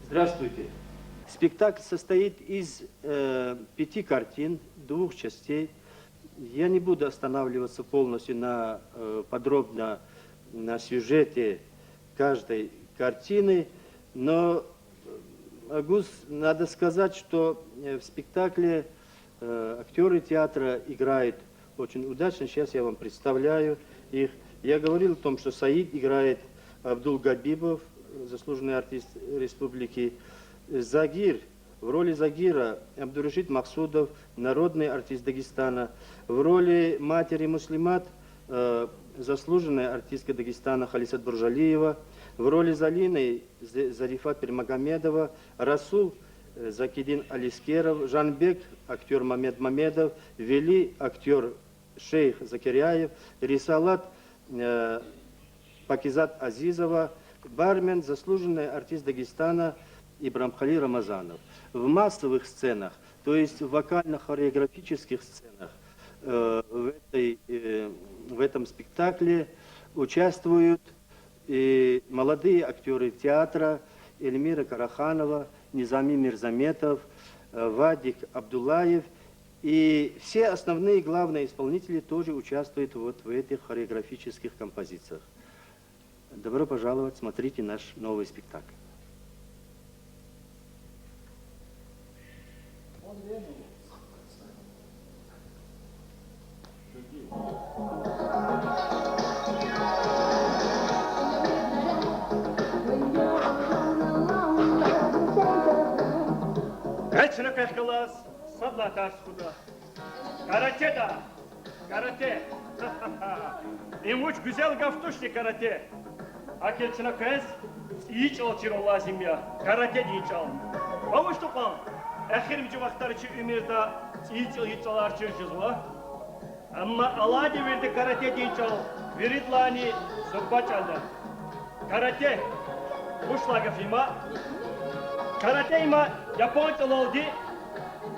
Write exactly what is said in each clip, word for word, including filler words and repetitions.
Здравствуйте. Спектакль состоит из, э, пяти картин, двух частей. Я не буду останавливаться полностью на, э, подробно на сюжете каждой картины, но, э, могу с-, надо сказать, что, э, в спектакле, э, актёры театра играют очень удачно. Сейчас я вам представляю их. Я говорил о том, что Саид играет Абдул Габибов, заслуженный артист республики, Загир, в роли Загира Абдурашид Максудов, народный артист Дагестана, в роли матери Муслимат, э, заслуженная артистка Дагестана Халисат Буржалиева, в роли Залины З-, Зарифат Пирмагомедова, Расул, э, Закидин Алискеров, Жанбек, актёр Мамед Мамедов, Вели, актёр Шейх Закиряев, Рисалат, э, Пакизат Азизова, бармен, заслуженный артист Дагестана Ибрамхали Рамазанов. В массовых сценах, то есть в вокально-хореографических сценах, э, в этой, э, в этом спектакле участвуют и молодые актёры театра Эльмира Караханова, Низами Мирзаметов, э, Вадик Абдуллаев. И все основные главные исполнители тоже участвуют вот в этих хореографических композициях. Добро пожаловать, смотрите наш новый спектакль. Къе чна квехъ галаз сад лагьай тарс худа. Каратеда! Карате! Им вуч гуьзел гаф тушни карате? ГьакӀ хьайила чна квез цӀийи чӀал чирун лазим я. Каратедин чӀал. Ва вуч тукьван, эхиримжи вахтара чи уьмуьрда цӀийи чӀал, и чӀалар чир жезва. Амма алай девирда каратедин чӀал виридалайни зурба чӀал я. Карате вуч лагьай гаф я? Карате им япон чӀалалди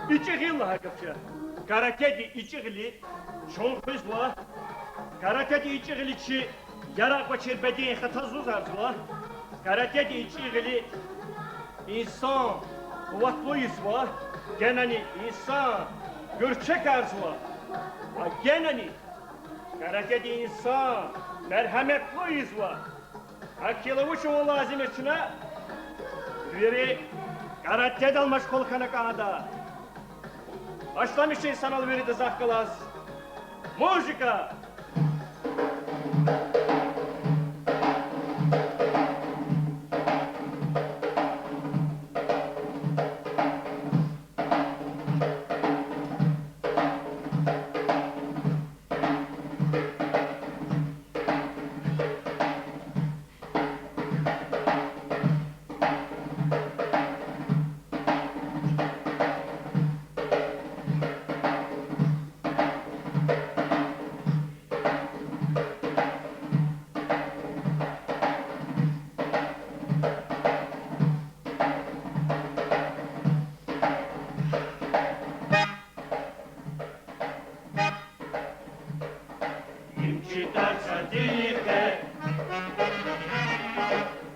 ичӀи гъил лагьай гаф я. Каратедин ичӀи гъили чун хуьзва. Каратедин ичӀи гъили чи яракь квачир беден хатаз зузарзава. Каратедин ичӀи гъили инсан къуватлу ийизва, генани инсан гуьрчегзава, а генани каратеди инсан мергьеметлу ийизва. ГьакӀ хьайила вуч авун лазим я чна? Вири каратедал машгъул хьана кӀанда. Башламишин санал вирида захъ галаз. Музыка! Им чи тарс атӀуьн къе,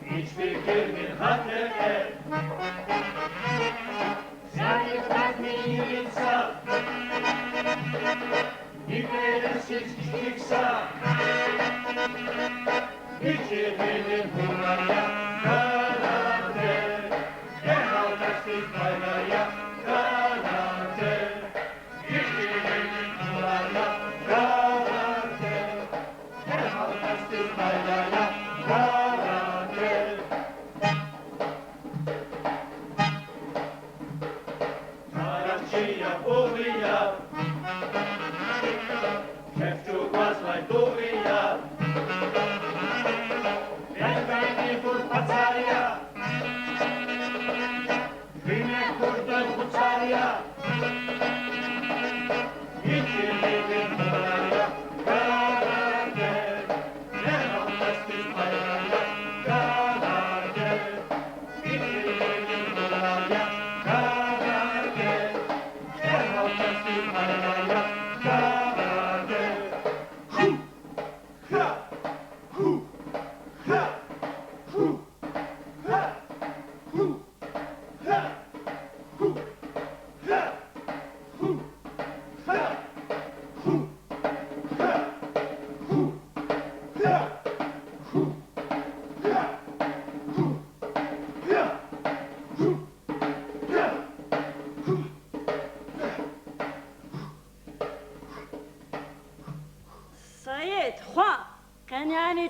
гьич фикирдин гьат къе. Зайиф назмин инсан, гьикӀ элесиз кичӀе хьсан. Гьич гъилин гьунар я карате, генал касдиз пайда я карате.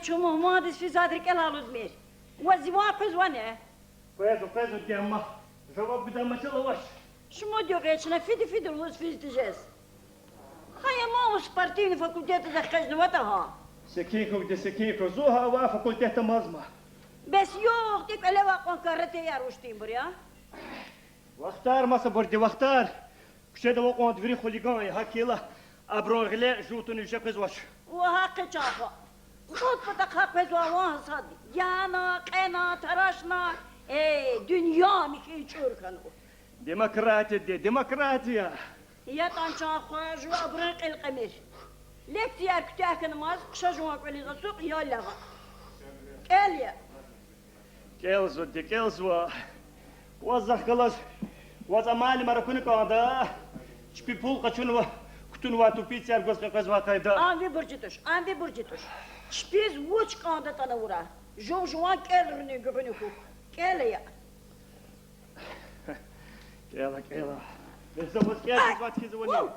Чун мугьмандиз физвайди рикӀелай алудмир. Ваз зи ван къвезвани? Къвезва, къвезва, дидем, ма жаваб гудай мажал авач. Шумуд югъ я чна фиди-фиди лугьуз физ тежез. Гьа я ман спортивный факультетдиз экъечӀнаватӀа гьа. Секин хьухь, диде, секин хьухь, зун гьа авай факультетда амазма. Бес югъди кӀвале авай кьван каратеяр вуч тинбур я? Вахтар масабур, диде, вахтар. Куьчеда авай кьван вири хулиган я, гьакӀ хьайила абурун гъиле жув туна виже къвезвач. Ва гьакӀ я, чан хва. Кьуд патахъ гьакӀ къвезвай ван сад яна, кьена, тарашна, э, дуьнья михьи чӀур хьанва. Демократия, диде, демократия. ЯтӀан, чан хва, жува абурун кьил кьемир. Лекцияр куьтягь хьанмаз хъша жуван кӀвализ ацукь, ял ягъа. КӀел я. КӀелзава, диде, кӀелзава. Ваз захъ галаз, ваз а муаллимар акуна кӀанда. Чпи пул къачунва, кутунвай тупицаяр гваз къекъвезвай къайда. Ам ви буржи туш, ам ви буржи туш. Чпиз вуч кӀандатӀани авурай. Жув жуван кӀелрин гуьгъуьна хьухь. КӀела я. КӀела, кӀела. Бес за ваз кӀелзавайди хьиз авани?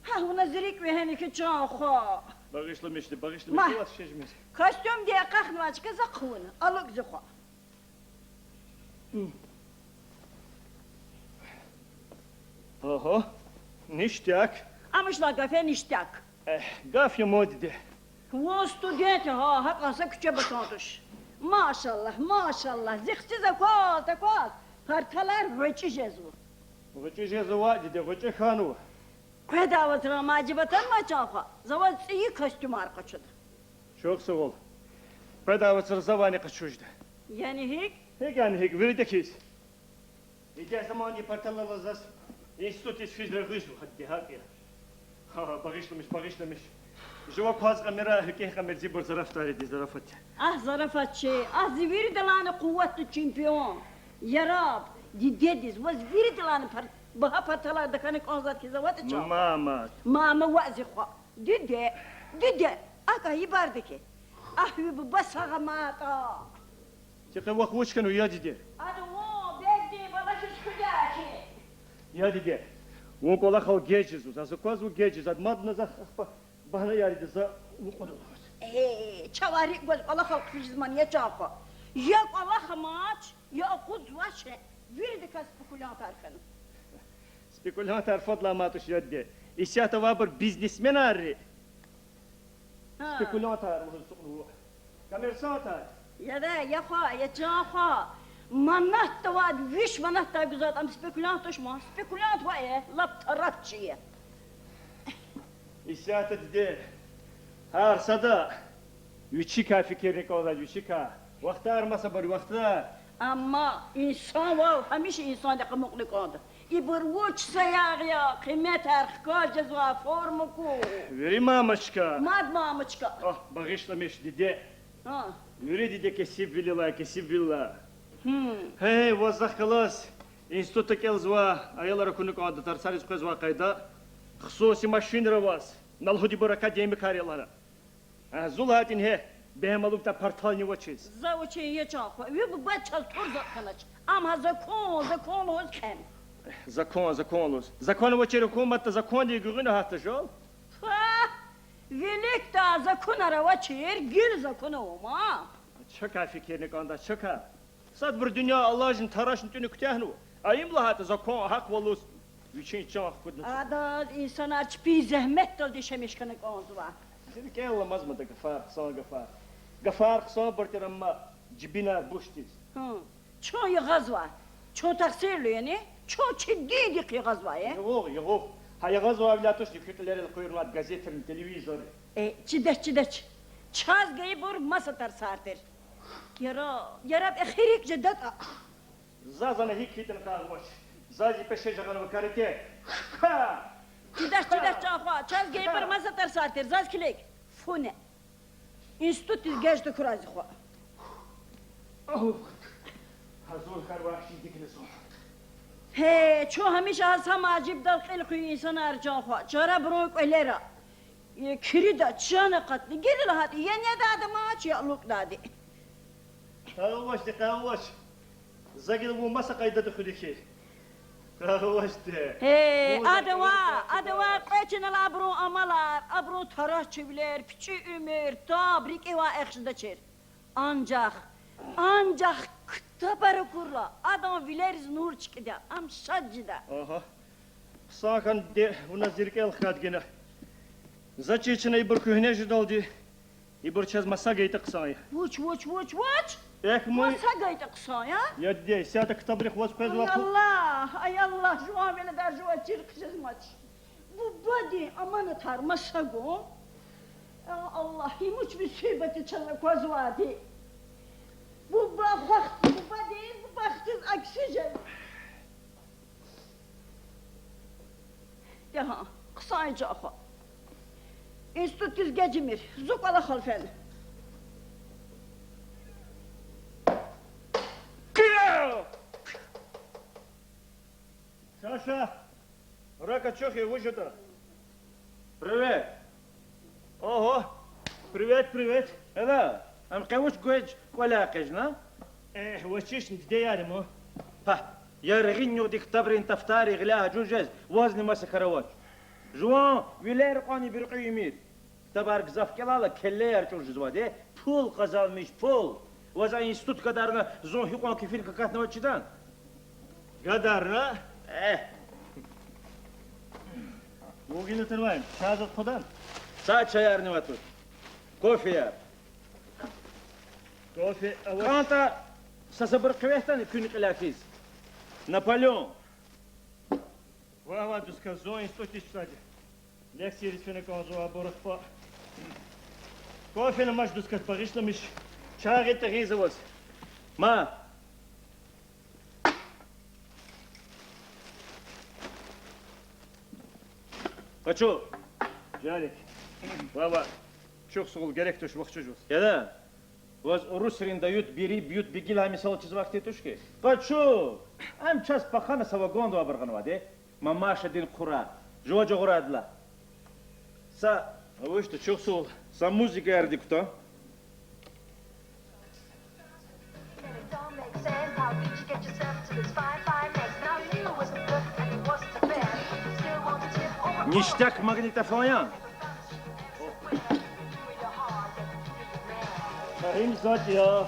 Гьа, вуна зи рикӀ вегьена хьи, чан хва. Багъишламиш, диде, багъишламиш, ваз шешмиш. Костюмди акьахнавай чка за хъувуна, алукӀ зи хва. Огьо, ништяк. Амушна гаф я ништяк. Гаф я ман, диде. Вун студент я гьа, гьакьван са куьче батан туш. Машаллагь, машаллагь, зи хциз акваз-такваз парталар гъвечӀи жезва. ГъвечӀи жезва, диде, гъвечӀи хьанва. Къведай вацра мажиб атанмай, чан хва, за ваз цӀийи костюмар къачуда. Чухсагъул. Къведай вацра завайни къачуз жеда. Яни гьикӀ? ГьикӀ яни гьикӀ, вирида хьиз. Идегь заманди парталал заз институтдиз физра гъизва, гьа, диде, гьакӀ я. Гьа, багъишламиш, багъишламиш. Жува кваз кьамира, гьикӀ кьамир, зибур зарафатар я, диде, зарафат. Агь, зарафатчи, агь, зи виридалайни къуватдин чемпион. Яраб, дидедиз, ваз виридалайни пар-, багьа парталар тахьана кӀанзавайди хьиз аватӀа, чан хва. Мама. Мама ваъ, зи хва. Диде, диде, акӀ ийибарда хьи. Агь, ви буба сагъ аматӀа. Ти къе вахъ вуч хьанва, я диде? Ада вун бегдин бала хьиз хуьдай хьи. Я диде, вун кӀвалахал геж жезва, заз аквазва геж жез, ада мадни за ахпа багьнаяр ийида за вукьун лугьуз. Э, чавай рикӀ гваз кӀвалахал хъфиз жезмани, я чан хва. Я кӀвалах амач, я акъудзавач, виридаказ спекулянтар хьана. Спекулянтар фадлай амай туш, я диде. Исятда авайбур бизнесменар я. Спекулянтар лугьуз ацукьнава. Коммерсантар. Яда, я хва, я чан хва. Манатда авайди виш манатдай гузвайди ам спекулянт туш ман. Спекулянт ваъ я, лап тарапчи я. Исятда, диде, гьар сада вичикай фикирни кӀанзавайди, вичикай. Вахтар масабур, вахтар. Амма инсанвал гьамиша инсандихъ амукьна кӀанда. Ибур вуч саягъ я, къиметар хкаж жезвай форма кур. Вири мамочка. Мад мамочка. Агь, багъишламиш, диде. Вири, диде, кесибвилелай, кесибвилелай. Гьей, ваз захъ галаз институтда кӀелзавай аялар акуна кӀанда тарсариз къвезвай къайда. Хсуси машинар аваз, на лугьудайбур академикар я лагьана. А, зун лагьайтӀани гье, бегьем алукӀдай партални авачиз. За вучин, я чан хва, ви буба чаз тур затӀ хьанач. Ам гьа закон, закон лугьуз кьен. Закон, закон лугьуз. Закон авачир гьукуматда закондин гуьгъуьна гьатда жал. Фа, виликдай законар авачир гила закон ава ман. Чакай фикирни кӀанда, чакай. Садбур дуьнья алажни тарашни тӀуьна куьтягьнава. А им лагьайтӀа закон гьахъ валуз вичин чан хкудна. Адаз инсанар чпин зегьметдалди яшамиш хьана кӀанзава. Зи рикӀел аламазмада гафар, хъсан гафар. Гафар хъсанбур тир, амма жибинар бушдиз. Чун ягъазва. Чун тахсирлу яни? Чун чи диндихъ ягъазвай я. Ягъугъ, ягъугъ. Гьа ягъазвайвиляй тушни куь кьилерал къуьрнавайди газетрни, телевизорни. Э, чидач, чидач. Чаз гайибур маса тарсар тир. Яраб, яраб, эхир икӀ жедатӀа. Заз ана гьикӀ хьайитӀани къайгъу авач. Заз и пеше жагъанва каратэ. Чидач, чидач, чан хва, чаз гайибур маса тарсар тир, заз килиг. Фу не. Институтдиз геж тахьурай, зи хва. Гьазур хьанвай хьтин дигна зун. Гье, чун гьамиша гьа са мажибдал кьил хъуй инсанар, чан хва, чара абурун кӀвалера. Э, кирида чан акъатна, гила лагьайтӀа, я недайди амач, я алукӀдайди. Къавуш, ди къавуш. За гила вун маса къайдада хуьда хьи. Авачтӏа. Э, адава, адава кьве чна алай абурун амалар, абурун тарачивилер, пичӏи уьмуьр, таб, рикӏивай эхь жедачир. Анжах, анжах ктабар акурла, адан вилериз нур чкӏида, ам шад жеда. Агьа. Хъсан хьана, де, вуна зи рикӏел хкад гена. За чиз чна ибур куьгьне жедалди, ибур чаз маса гайитӏа хъсан я. Вуч, вуч, вуч, вуч? Эхь, муй. Маса гайитӏа хъсан я? Я, де, исятда ктабрихъ ваз къвезва. Ай Аллагь, ай Аллагь, жуван веледар жува чир хъжезмач. Бубадин аманатар маса гун. Я Аллагь, им вуч мусибат я чаз аквазвайди. Буба, бахт, бубадин бахтиз акси жез. Дагъа, хъсан я, чан хва. Институтдиз геж ийимир, зун кӏвалахал фена. Саша, рак ачух я, вуж ятӏа? Привет. Ого, привет, привет. Эла, ам къе вуч гвеж кӏвале экъечӏна? Э, ваз чиз дидеяр я ма. Пагь, яргъи нуькӏди ктабрин тафтари гъиляй гьажуз жез, вазни маса кар авач. Жуван вилер кьванни буьркьуь ийимир. Ктабар гзаф кӏелайла, келлеяр чӏур жезвайди я. Пул къазанмиш, пул. Ваз а институт гадарна, зун гьикьван кефил какатнаваз чидач? Гадарна? Э. Вун гила турвай, чай заз хъвадан? Са чаярни ава туш. Кофеяр. Кофе авач. Кӏантӏа са сабур хъивегьтӏани куьн кьиляй физ. Наполеон. Вагь, вагь, дуст кас, зун институтдиз чидади. Лекцийриз фена кӏанзава абур ахпа. Кофени амач, дуст кас, багъишламиш. Чай гъайитӏа гъиз аваз. Ма. Къачу. Жаник. Вава, чухсагъул, герек туш, вахчуз жуваз. Яда, ваз урусрин дают, бери бьют, беги лагьай мисал чизвай хьтин туш хьи. Къачу. Ам чаз пахана са вагонда абур гъанвайди. Мамашадин хъурар. Жува жагъурайдалай. Са... Авачтӏа, чухсагъул, са музыкаярни кутан. Ништяк магнитофон я. Гьим затӏ я.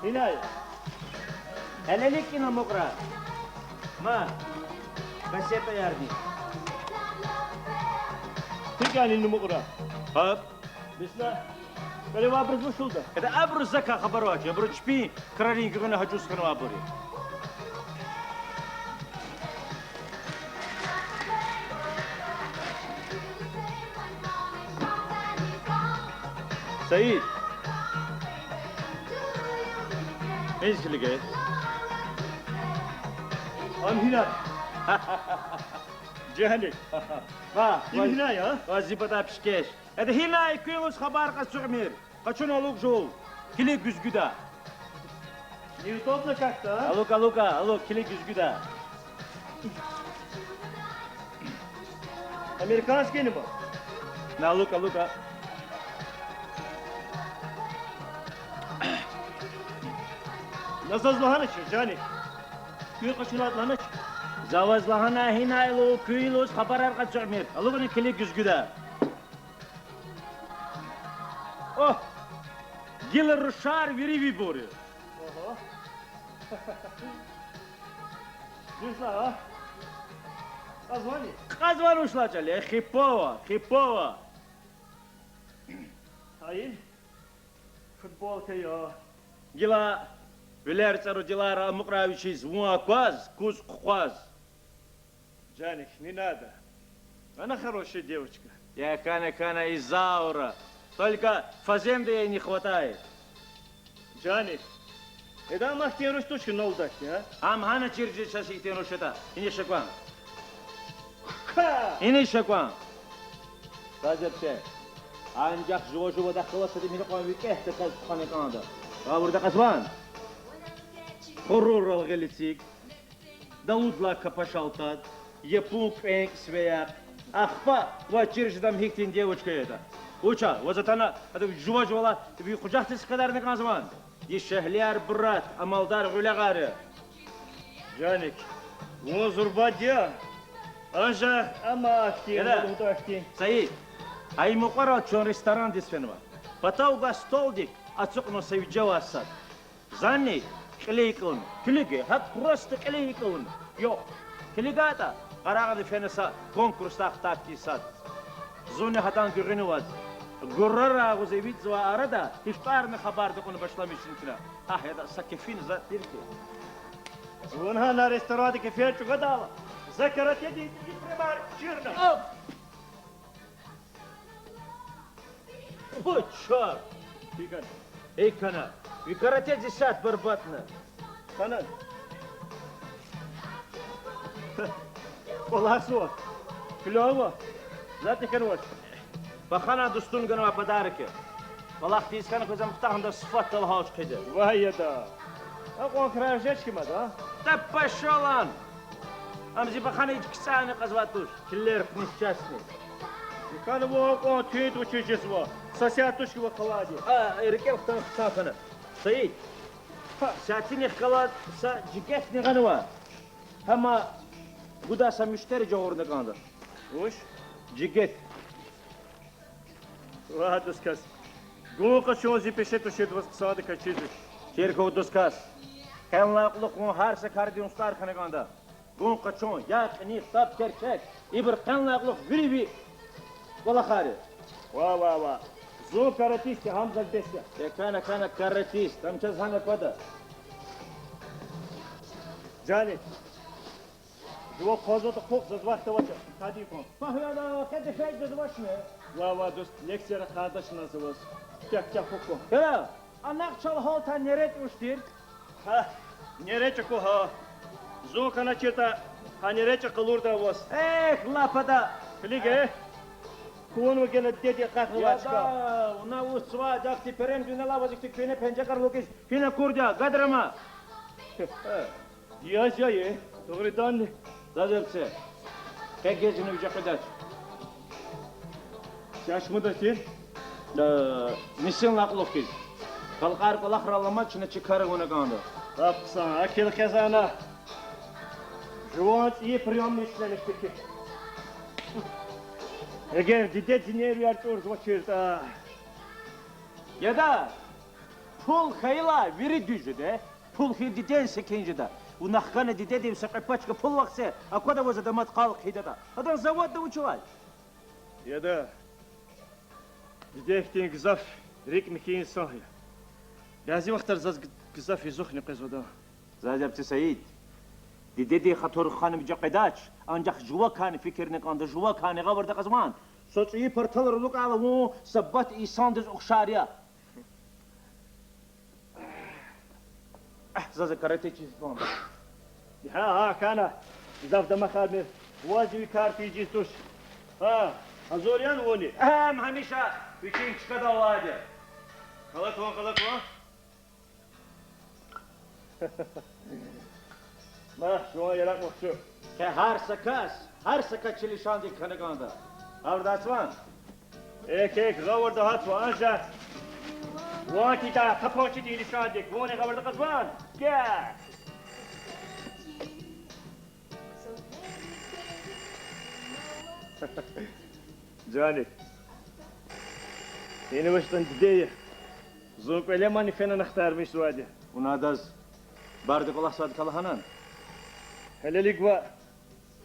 Гьинай? Гьелелик ина амукьра. Ма, кассетаярни. Гьикӏ яни амукьра? Гьа. Бесна, кӏвале авайбуруз вуч лугьуда? Яда, абуру закай хабар авач, абуру чпин крарин гуьгъуьна гьажуз хьанвайбур я. Саид. Гьиниз килигай? Ам гьина. Жаник. Ва, им гьина я? Ва зи патай пишкеш. Яда, гьинай, куьн лугьуз хабар кьаз ацукьмир. Къачуна, алукӏ жув. Килиг гуьзгуьда. Неудобно как-то, а? Алукӏ, алукӏ, алукӏ, килиг гуьзгуьда. Американский нума? На, алукӏ, алукӏ. На заз лагьанач, Жаник. Куьн къачунайд лагьанач. За ваз лагьана, гьинай лугьуз, куьн лугьуз хабарар кьаз ацукьмир. Алукӏни, килиг гуьзгуьда. О! Гила рушар вири ви бур я. Ого. Дуьз лагь, а? Кьазвани? Кьазвани вуч лагьай чӏал я, хиппова, хиппова. Гьа им футболка я. Гила вилер цӏару Дилара амукьрай вичиз, вун акваз, куз къукъваз. Жаник, не надо. Она хорошая девочка. Я хьана, хьана, Изаура. Только фазенда ей не хватает. Жаник, эда ам ахьтин руш туш хьи, налдакни, а? Ам гьана чир жез чаз ихьтин руш ятӏа. Иниз ша кван. Ка! Иниз ша кван. Сазерче. Анжах жува-жувадахъ галаз са тӏимил кьван викӏегь таказ тухвана кӏанда. Гъавурда кьазван. Къурурал гъил эциг. Далудлагь капашалтад, япун кӏвенкӏ сиве яхъ. Ахпа ваз чир жеда ам гьихьтин девочка ятӏа. Вуч я, ваз атана, ада жува-жувалай ви къужахдиз хкадарна кӏанзавани? Дишегьлияр, брат, амалдар гъуьлягъар я. Жаник, Вун зурбад я. Анжах амма ахьтин, Эла, вун ахьтин. Саид, гьа и мукьварал чун ресторандиз фенва. Патав гвай столдик ацукьнава са вижевай сад. Зани кьиле икӀ авуна. Килиг, гьа просто кьиле икӀ авуна. Йо, килигайтӀа, къарагъна фена са конкурсдай хтай хьтин сад. Зунни гьадан гуьгъуьна аваз, гурарай агъуз эвичӀзавай арада гьич тӀварни хабарни кьуна башламишна чна. Агь, яда, са кефин затӀ тир хьи. Вун гьана ресторандик кефер чӀугвадайла, за каратедин икӀ примар чирна. Пу, чар! Гьикана? Гьикана? Ви каратедин сят барбатӀна. Хана. КӀвалахзава. Клёво. ЗатӀ хьанвач. Бахана дустуна ганвай подарок я. КӀвалах тийиз хьана квез ам хтахда, сифатдал гьалч хъийида. Вай яда. Акьван крар жеч хьи мад, а? Да пошёл он! Ам зи бахана гьич кицӀарни кьазвай туш. Чилер хъуншчасни. Хьана вун акьван туьнт вучиз жезва? Са сят туш хьи ва къалайди. А, рикӀел хтана хъсан хьана. Саид. Сятинихъ галаз са жигетни гъанва. Гьама гудай са муьштери жагъурна кӀанда. Вуч? Жигет. Ва, дускас. Гун къачун зи пеше тушир, ваз хъсандаказ чизвач. Чир хьухь, дускас. Къенлай кьулухъ вун гьар са кардин устӀар хьана кӀанда. Гун къачун, я кьиникь, таб керчек, ибур къенлай кьулухъ вири ви кӀвалахар я. Ва, ва, ва. Зун каратист я, гьам заз бес я. Э, хьана, хьана каратист, ам чаз гьана аквада. Жани, жуваз хъвазватӀа хъухъ, заз вахт авач, кадин кван. Пагь яда, къе дефек жезвачни? Ва, ва, дуст, лекцияр ахъайдачни за ваз. Куьтягь, куьтягь хъухъ кван. Яда, анахъ чал гьалтай неречӀ вуч тир? Гьа, неречӀ аку гьа. Зун хьаначиртӀа, гьа неречӀ къалурда ваз. Эхь, лап ада. Килиг, э? Кван ва гена дидедин акъатнавай чка. Яда, вуна вуч цвай, ахьтин перем дуьньядилай ваз ихьтин куьне пенжекар лугьуз гьина акурди я, гадрама. Яз я, э, дугъриданни. Заз яб це. Къе гежни виже къведач. Чашмада тир? Э, нисинлай кьулухъ хьиз. Халкьар кӀвалахрал аламаз чна чи кар авуна кӀанда. Лап хъсан, акил къвезва ана. Жуван цӀийи приёмный чна михьи. Эгер дидедин нервияр чӀурзавачиртӀа. Яда, пул хьайила вири дуьз жеда. Пул хьайила дидедин секин жеда. Вуна хкана дидедив са кьве пачка пул вахце, аквада ваз ада мад къал хъийидатӀа. Адан заводда вуч авай? Яда, диде хьтин гзаф рикӀ михьи инсан я. Бязи вахтара заз г-, гзаф язухни къвезва адан. Заз яб це, Саид. Дидедин хатур хана виже къведач, анжах жувакайни фикирна кӀанда, жувакайни гъавурда кьазвани. Са цӀийи парталар алукӀайла вун са бат инсандиз ухшар я. Агь, заз каратечи кван. Гьа, гьа, хьана. Гзаф дамахармир. Ваз ви кар тийижиз туш. Гьа, гьазур яни вуни? Ам гьамиша вичин чкада авайди я. Къала кван, къала кван. Ма, жуван яракь вахчу. Къе гьар са кас, гьар са кас чи лишандик хьана кӀанда. Гъавурда гьатзавани? Экв, экв, гъавурда гьатзава, анжах ванцикай тапанчидин лишандик вунни гъавурда кьазвани? Кя! Жани, ина вуч ятӀани диде я. Зун кӀвале мани фена нахтармишзавайди я. Вуна адаз барда кӀвалахзавайди калагьанани? Гьелелиг ваъ,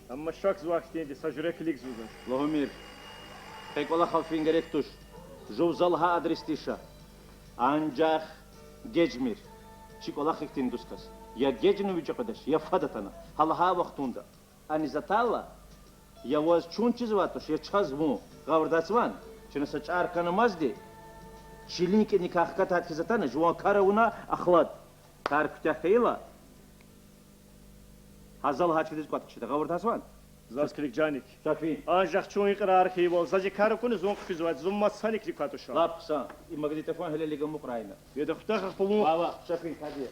амма шакзавай хьтинди я, са жуьре килигзава заз. Лугьумир. Къе кӀвалахал фин герек туш. Жув за лагьай адресди ша. Анжах гежмир. Чи кӀвалах ихьтин, дускас. Я гежна виже къведач, я фад атана. Гьа лагьай вахтунда. Аниз атайла, я ваз чун чизвай туш, я чаз вун. Гъавурда гьатзавани? Чна са чӀар хьанамазди, чилин кӀаникай хкатайди хьиз атана, жуван кар авуна ахлад. Кар куьтягь хьайила, гьа за лагьай чкадиз кӀватӀ чида. Гъавурда гьатзавани? Заз килиг, Жаник. Ша фин. Анжах чун икьрар хьайивал, за зи кар акуна, зун хъфизвайди, зун мад саникни кватӀ ша. Лап хъсан. И магнитофон гьелелиг амукьрай ина. Яда, хутахъ ахпа вун. Ва, ва, ша фин, кади.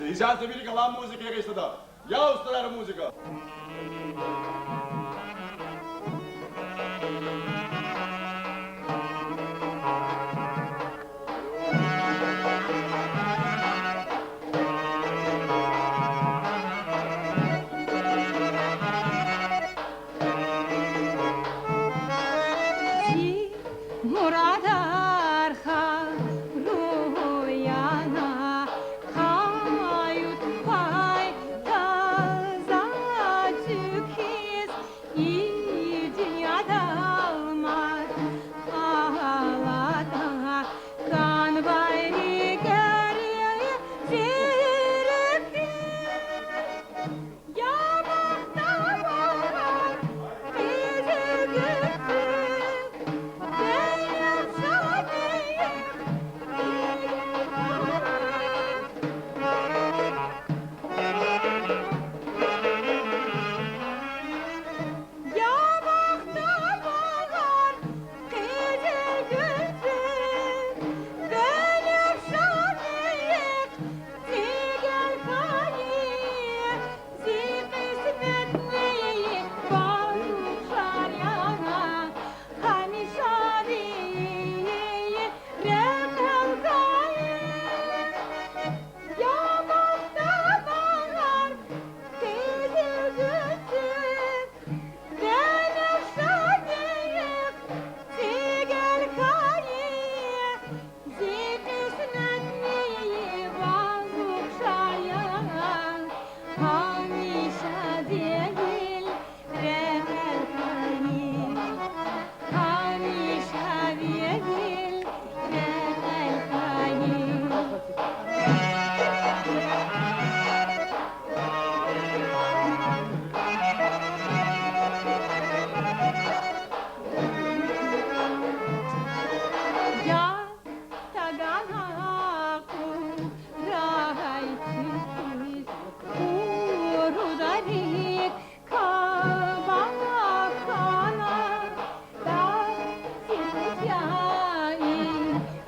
Исятда вири галай музыка эгечӀда. Я устӀарар, музыка! Зи мурадар хъа руяна, хъаюд пай таза цуьк хьиз, Я бахтавар, къизилгуьлдин беневшан мейих, цӀигел хьайи, зи кьисметни бал ухшар я, гьамиша вири рекьел хьайи. Я бахтавар, къизилгуьлдин беневшан мейих, цӀигел хьайи, зи кьисметни бал ухшар я, гьамиша вири рекьел хьайи, гьамиша вири рекьел хьайи. Я тагана къурагъай чиз, къуру дарик кава хьана, таз сифте чай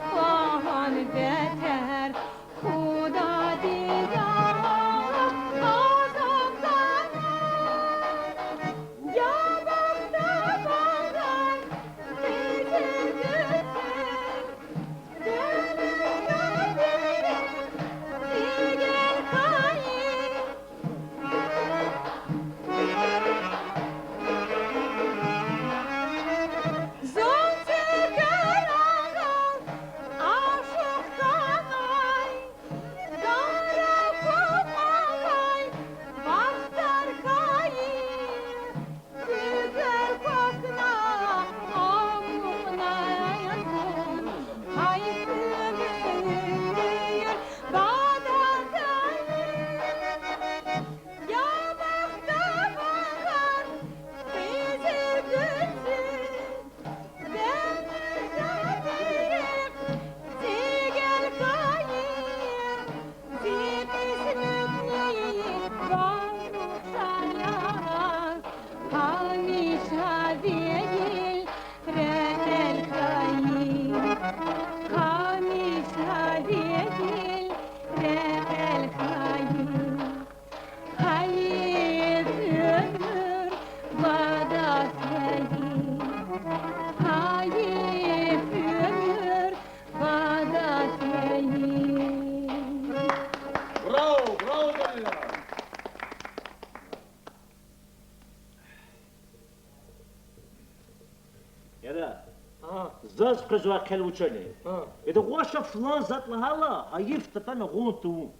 хъвагъан бетер, худадиз азаб хьана. Я бахтавар, къизилгуьлдин беневшан мейих, цӀигел хьайи, зун цуькверагъал ашукь хьанай, гара хьухвалай бахтар хьайи, цуьквер квахьна амукьнай зун, гьай уьмуьр бадал хьайи. Я бахтавар, къизилгуьлдин беневшан мейих, цӀигел хьайи, зи кьисметни бал ухшар я, гьамиша вири рекьел хьайи, гьамиша вири рекьел хьайи. Гьайиф уьмуьр бадал хьайи, гьайиф уьмуьр бадал хьайи. Браво, браво, Залина! Яда, заз къвезвай хъел вуч ятӀани? Яда, гъваш флан затӀ лагьайла, гьайиф татана гъун тавун.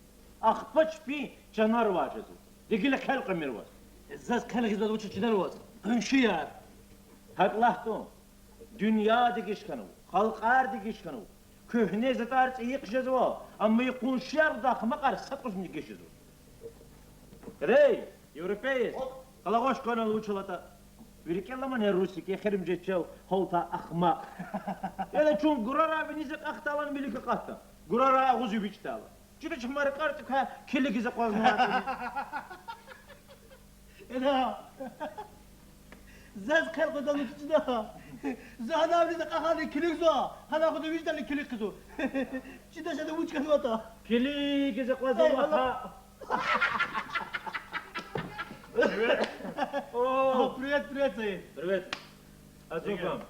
Ахпа чпин чанар авай жезва. Ди гила хъел кьамир ваз. Заз хъел гъизвайди вуч я чида ваз, къуншияр? ГьакӀ лагь тӀун. Дуьнья дегиш хьанва, халкьар дегиш хьанва, куьгьне затӀар цӀийи хъжезва, амма и къуншияр лугьудай ахмакьар са кӀусни дегиш жезва. Рей, европеец, къалагъваш кванал вуч алатӀа. Ви рикӀел аламани, русик, эхиримжи чав гьалтай ахмакь. Яда, чун гурарай виниз акьахдай, алан вилик акьахда. Гурарай агъуз эвичӀдай. Чидач хьи, ма ракӀар цӀикай килигиз акъвазнавай. Яда, заз хъел кьадал вуч чида? За гьана виниз акьахайла килигзава, гьана агъуз эвичӀдайла килиг хъийизва. Чидач, яда, вуч кӀанзаватӀа. Килигиз акъвазнавай. Привет. О, привет, привет, Саид. Привет. Азукам.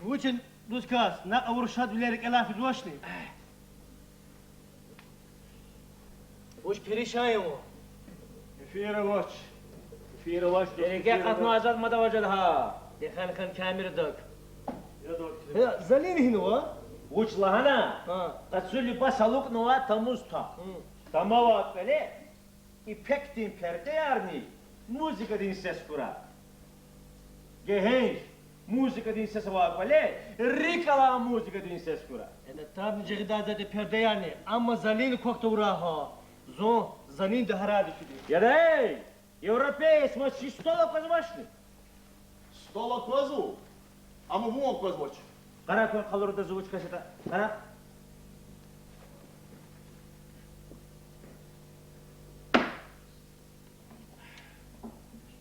Вучин дуст кас, накь авур шадвилер рикӀелай физвачни? Вуч перишан я вун? Эфир авач. Эфир авач, дуст, эфир авач. РикӀе кьатӀнавай затӀ мад ава жеда гьа. Дихъ хьана камерадик. Залин гьинава? Вуч лагьана? Къацу либас алукӀнавай тамуз твах. Тамавай кӀвале ипекдин пердеярни музыкадин сес хьурай. Гегьенш, музыкадин сес авай кӀвале рикӀ алай музыкадин сес хьурай. Яда, табни жагъидай затӀ я пердеярни, амма Залин квахь тавурай гьа. Зун Залинди гьарайди фиди. Яда, эй, европеец, ваз чи стол аквазвачни? Стол аквазва, амма вун аквазвач. Къарагъ кван, къалурда зун вуч кас ятӀа. Къарагъ.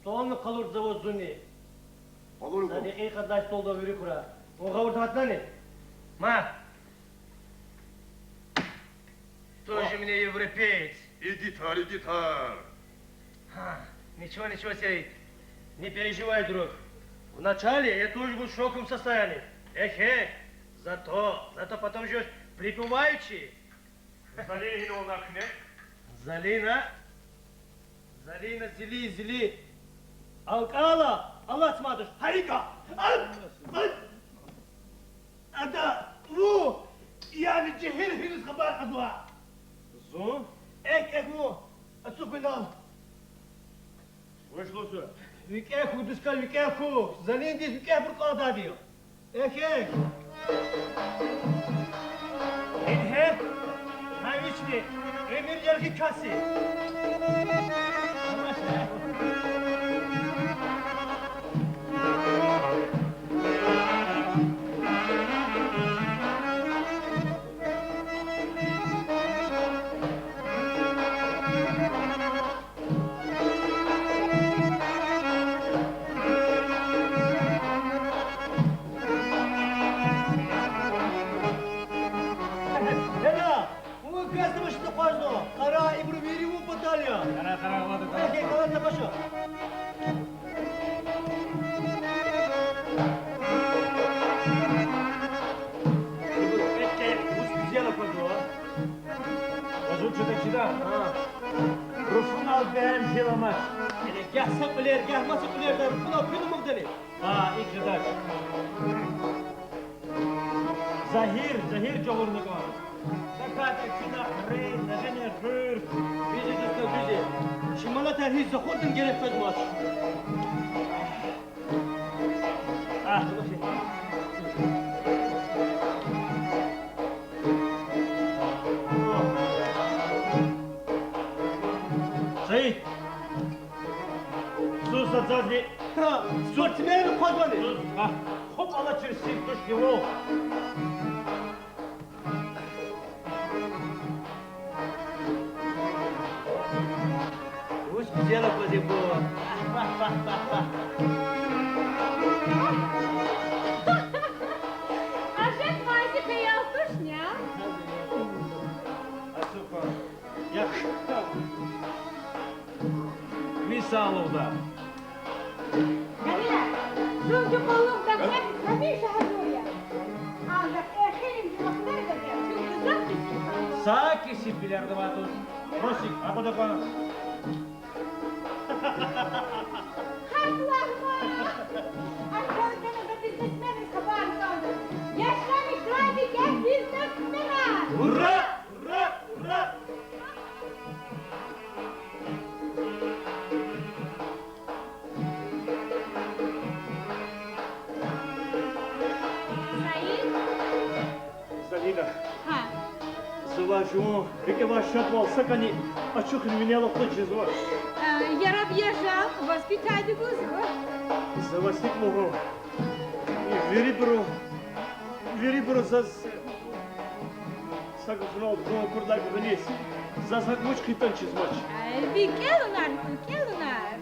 Столни къалурда за ваз зунни. Къалур ибур. Са декьикьадай столда вири хьурай. Вун гъавурда гьатнани? Ма. Тоже мне европеец. Иди тар, иди тар. Ха, ничего, ничего, Саид. Не переживай, друг. Вначале я тоже был в шоковом состоянии. Эх, эх. Зато, зато потом живёшь припеваючи. Залина гьинал акуна? Залина? Залина зили, зили. АлкӀала алатматуш, гьарикӀа. Ад, ад. Ада ву, яни жегьил хьиниз хабар кьазва. Зун? Экв, экв ву, ацукьна. Вуч лугьузва? ВикӀегь хьухь, дискал викӀегь хьухь, Залиндиз викӀегьбур кӀандайди я. Экв, экв. Ингье, гьа вични, уьмуьр яргъи кас я. Гьена, вун квез тамашиз акъвазна, къарагъ, ибуру вири вун патал я. Къарагъ, къарагъ, ладу, къарагъ. Экв, экв, къарагъ, тамаша. Ибур кьве кьей вуч гуьзел аквазва. Ваз вуч жеда чида? Гьа. Руфунал бегьем хьиламач. Яни гагь са кьуьлер, гагь маса кьуьлердай руфунал куьн амукьдани? Гьа, икӀ жедач. Загьир, загьир жагъурна кӀан. Са кар чна хърен, нажени гъуьр. Бизи дуста, бизи. Чи манатар гьич захурдани герек къвезмач. Саид! Зун са зазни. Спортсмен хъвазвани? Зун, а, хупӀ алачир сир туш гила. Вуч гуьзел аквазвайбур. Ажеб къази хиял тушни? Ацукьна. Я. Мисалда. Гьавиляй, зун жи къуллугъда гьамиша гьазур я. Анжах эхиримжи вахтарда чун гзаф кесиб хьанва. Са кесибвилер авай туш. Росик, акъудда кван. Гьакӏ лагьана. Аскердани за бизнесменриз хабар кӏанда. Яшамиш градикай бизнесменар. Ура! Ура! Ура! Саид? Залина. Гьа. За ваз жуван рикӏе авай шадвал сакӏани ачухун винел акъудиз жезва. Э, яраб яжал, воспитание гузва. За ваз гьикӏ лугьун? Вирибуру, вирибуру заз са гафунал гун акурдалай гуниз, заз гьакӏ вуч хьайитӏани чизвач. Ай, ви кӏелунар, кӏелунар.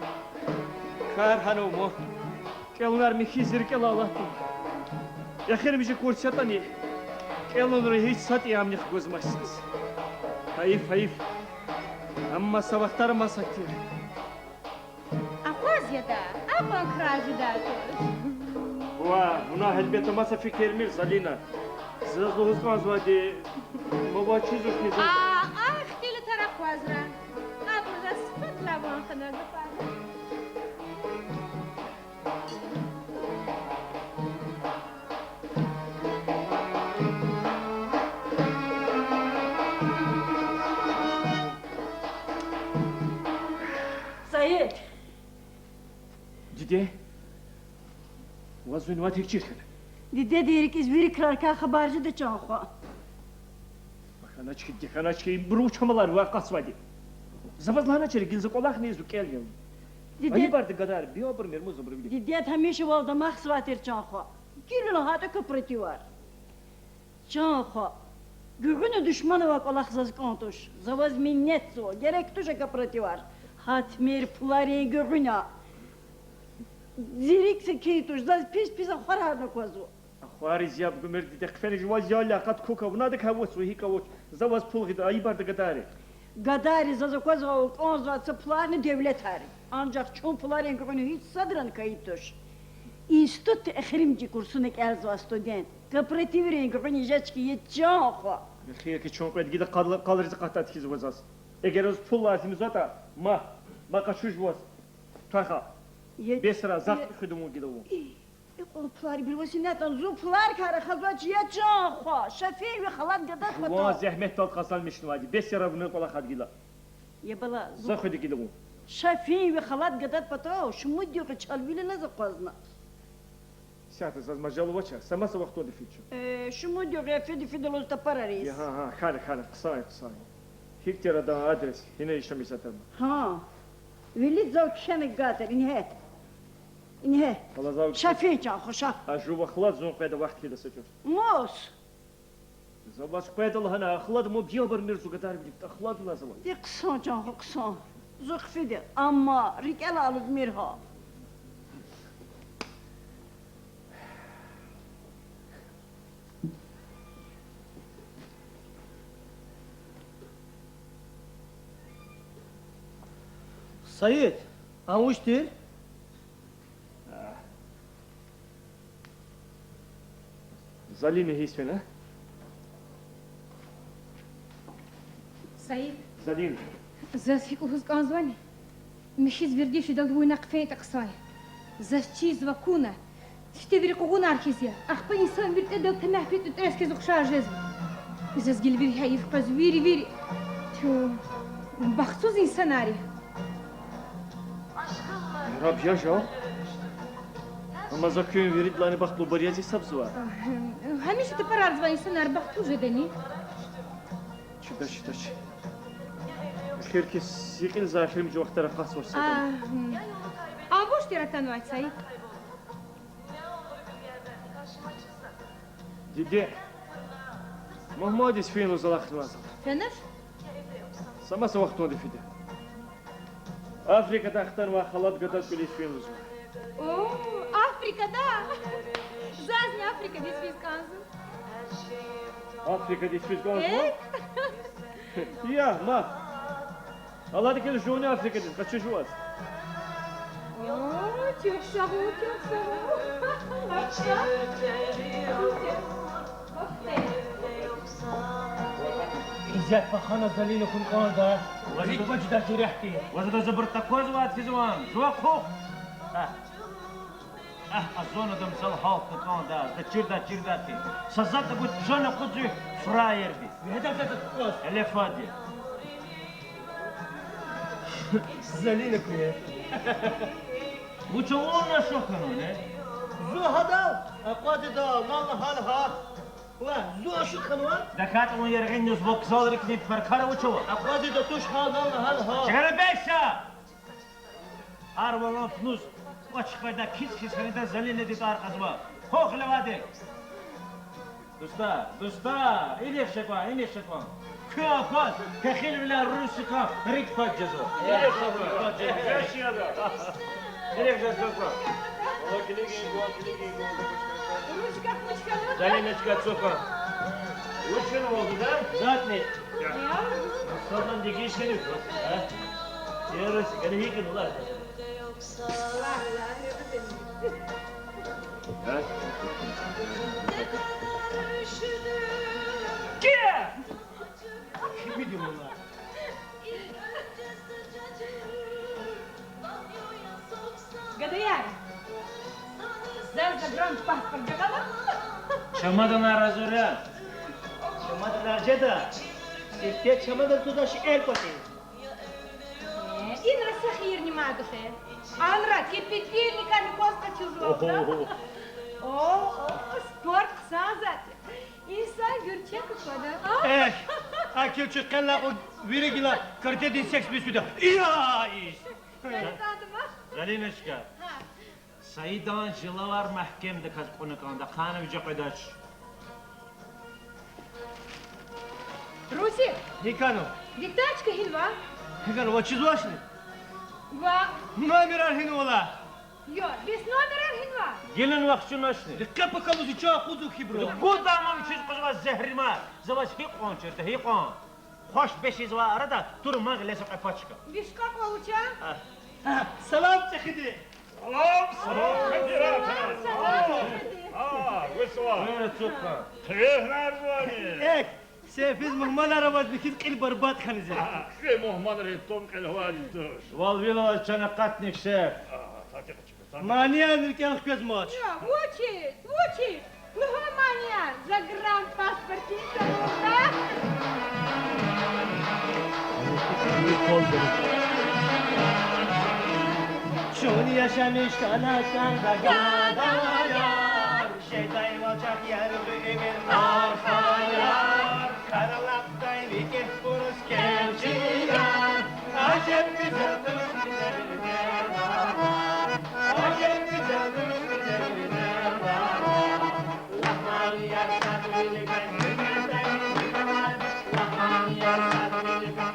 Кар гьанва ман. Кӏелунар михьиз зи рикӏелай алатна. Эхиримжи курс ятӏани, кӏелунрин гьич са тӏямни хгузмач заз. Гьайиф, гьайиф. Амма са вахтара маса тир. Акъваз яда, акьван крар жедай туш. Ва, вуна гьелбетда маса фикирмир, Залина. Заз лугьуз кӏанзавайди, ма ваз чизвачни за. А, а ихтилатар акъвазра. Абур заз сифатра ван хьана гафар. Саид! Диде, ваз винват гьикӏ чир хьана? Дидедин рикӏиз вири крарикай хабар жеда, чан хва. Баханачки, диханачки, ибуру вуч амалар ва акъатзавайди? За ваз лагьаначир, гила за кӏвалахни ийизва, кӏел я. Диде- Айибарда гадар, биябур мермуз абуру вили. Дидед гьамишавал дамахзавай тир, чан хва. Гила лагьайтӏа кооперативар. Чан хва, гуьгъуьна душман авай кӏвалах заз кӏан туш. За ваз минетзава, герек туш а кооперативар. Гьатмир пуларин гуьгъуьна. Зи рикӀ секин туш, заз пис-пис ахварарни аквазва. Ахвариз яб гумир, диде, хъфена жуваз ял я, акъат кукӀ авунвайди квез вуч, гьикӀ авач. За ваз пул гъида, айибарда гадайри. Гадайри заз аквазвайвал кӀанзавай са пуларни девлетар. Анжах чун пуларин гуьгъуьна гьич садрани кайи туш. Институтда эхиримжи курсуна кӀелзавай студент. Корпоративрин гуьгъуьна жеч хьи, я чан хва. Эхир хьи чун кьвед гила къал-, къалриз акъатдай хьиз ава заз. Эгер заз пул лазим жезватӀа, ма, ма къачу жуваз. Твах. Е-, бес я, зак е- хуьда вун гила вун. Икьван пулар бир ваз инатӀан, зун пулар кар ахъайзавач, я чан хва, Шафин ви халад гадад патал. Жуван зегьметдалди къазанмишнавайди, бес я, вуна кӀвалахда гила. Я бала, зун... Зак хуьда гила вун. Шафин ви халад гадад патал шумуд югъ чалвилин заз акъвазна. Исятда заз мажал авач, са маса вахтунда фида чун. Э, шумуд югъ я, фида-фида лугьуз тапарариз. Я, гьа, гьа, хьана, хьана, хъсан я, хъсан я. Гьихьтин адан адрес, гьина яшамиш жеда ам? Гьа. Вилиди зав кхьена гатар, ингье. Ингье. Шафин чан хва, Шаф. А жува халад зун къведа, вахт хьида са чӀавуз. Мус? За ваз къведа лагьана, а халад муб ябармир, зун гадайривиликда, а халад лазава. Ди хъсан, чан хва, хъсан. Зун хъфиди, амма рикӀелай алудмир гьа. Саид, ам вуч тир? Залина гьисвена? Саид. Залина. Заз гьикӀ лугьуз кӀанзавани? Михьиз вердишдал вуна хъфенитӀа хъсан я. Заз чизва куна. Сифте вири къугъунар хьиз я. Ахпа инсан виртӀедал тамехпи тӀуьтӀрез хьиз ухшар жезва. Заз гила вири гьайиф къвезва, вири, вири. Тю, бахтсуз инсанар я. Яраб я жал. Амма за куьн виридалайни бахтлубур яз гьисабзава. Гьамиша тапарарзавай инсанар бахтлу жедани? Чидач, чидач. Эхир хьи, са кьил за эхиримжи вахтара акъатзавач садан. Ам вуч тир атанвай, Саид? Диде, Мугьмадиз фин лугьуз алахънавай за. Фена? Са маса вахтунда фида. Африкадай хтанвай халад гадад кӀвализ фин лугьузва. О, Африкада? Зазни Африкадиз физ кӀанзава. Африкадиз физ кӀанзава? Э? Я, ма. Алад хьиз жувни Африкадиз къачу жуваз. О, чухсагъул, чухсагъул. Иззат пахана, Залина, хьун кӀанда. Ваз рикӀ квачда терехди. Ваз адаз абур таквазвайди хьиз ван. Жува хъухъ. Агь, а зун адан мисал гьалтна кӀанда, за чирда, чирда хьи. Са затӀ гуз чан акъудзавай фраерди. Гьеле фади. Залина куьне. Вуч авуна, ша хьанвани? Зун гьадал акъвазида, нална гьана гьа. Ва, зун ашукь хьанва? ДакӀатӀа вун яргъиниз вокзалрикни тпаркара вуч ава? Акъвазида туш гьа, нална гьана гьа. Чара беса! Гьар валан пунуз кӀвач хкведа, кис-кис хьанида Залинади тӀвар кьазва. Хъухъ левади. Дустар, дустар, инихъ ша кван, инихъ ша кван. Куьн акваз, пехилвиляй Русикан рикӀ пад жезва. Инихъ жезва. Русикан. Залиночка, цука. Вучун валда, да? Затни. Садан дегишкани, а? Ерус, гани викин вала. Ке! Кимиди вала? Гадаяр, заз загранпаспорт жагъала. Чамаданар гьазур я? Чамаданар жеда. Сифте чамадан тудач, эр кӀватӀиз. Э, инра са хийирни мад хьи. Анра кипятильникарни кваз къачузва. О, о, спорт хъсан затӀ я. Инсан гуьрчег аквада. Эхь, а килчи къенлай кьван вири гила каратедин секс бисуьда. Ия, ис. Залиночка. Саидан жилавар мягькемдаказ кьуна кӀанда, хъана виже къведач. Русик! Гьикьван? Ди тачка гьинва? Гьикьван, ваз чизвачни? Ва? Номерар гьинвал? Я, бес номерар гьинва? Гилан вахчуначни. Рикъе пакалуз ича акъудзава хьи, бро. Гуда ман вичиз къужва зегьримар. За ваз гьикьван чирда, гьикьван. Хваш бес ийизвай арада тур ман гъиле са кьве пачка. Виш кьакьа вуч я? А. А, салам, чӀехиди. Салам, салам, Кадират. Салам, салам, чӀехиди. А, вуч ава? Э, цукъа. Хиве гьинарзавани? Э, шеф, физ мугьманар аваз, михьиз кьил барбатӀ хьанизе. А, кьве мугьманрин тум кьиле авайди туш. Вал вил аваз чан акъатни, шеф. А, татикъ чӀи. Манияр рикӀел хквезмач. Я, вучиз, вучиз? Лугьун манияр, загранпаспортдин зарура. Чун яшамиш хьана кӀанда гадаяр, жедай вал чахъ яргъи уьмуьр архаяр. Къаралахъдай викӀегьбуруз кӀелчияр, ажеб гуьзел туш гуьзел дервала, ажеб гуьзел туш гуьзел дервала. Лахманияр садвиликай, гуьмметай виликай, лахманияр садвиликай,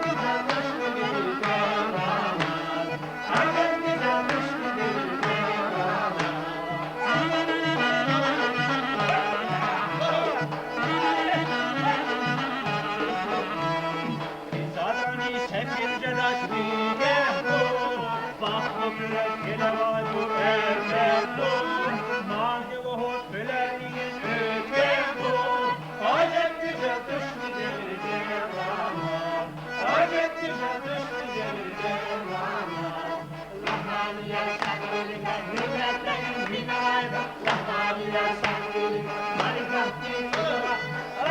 марифатдин инавай,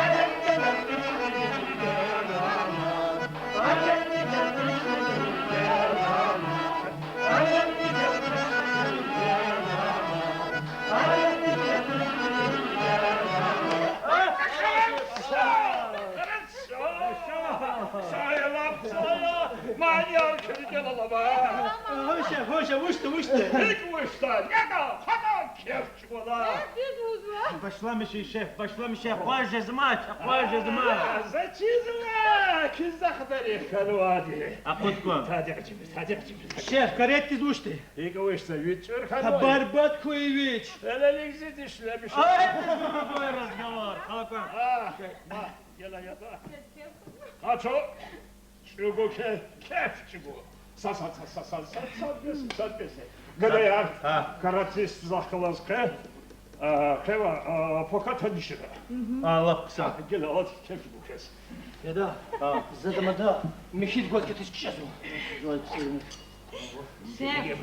ажеб гуьзел туш гуьзел дервала. Хорошо. Сагъ я, лап сагъ я. Манияр килигел алама. Гьуша, гьуша, вучда, вучда? ГьикӀ вучда? Яда, хада кеф чӀугвала. Башламишин, шеф, башламишин, акъваз жезмач, акъваз жезмач. За чизва, кизахдарихъ хьанвайди. Акъудква. Тадикъ чими, тадикъ чими. Шеф, каретдиз вучда? ГьикӀ вучда, вич чӀур хьанвай. БарбатӀ хьуй вич. Элелик зи дишлемиш. Ай, разговор, халакан. А, ма, гела, яда. Къачу. ЧӀугу ке-, кеф чӀугу. Са, са, са, са, са, са, са, бес, са, бес. Гадаяр, каратист захъ галаз къе, а, къе ва, а, пока танишира. А, лап хъсан. Гел, алад кеф чӀугу кес. Яда, за дамада михьиз гваз катиз кичӀезва. Шеф.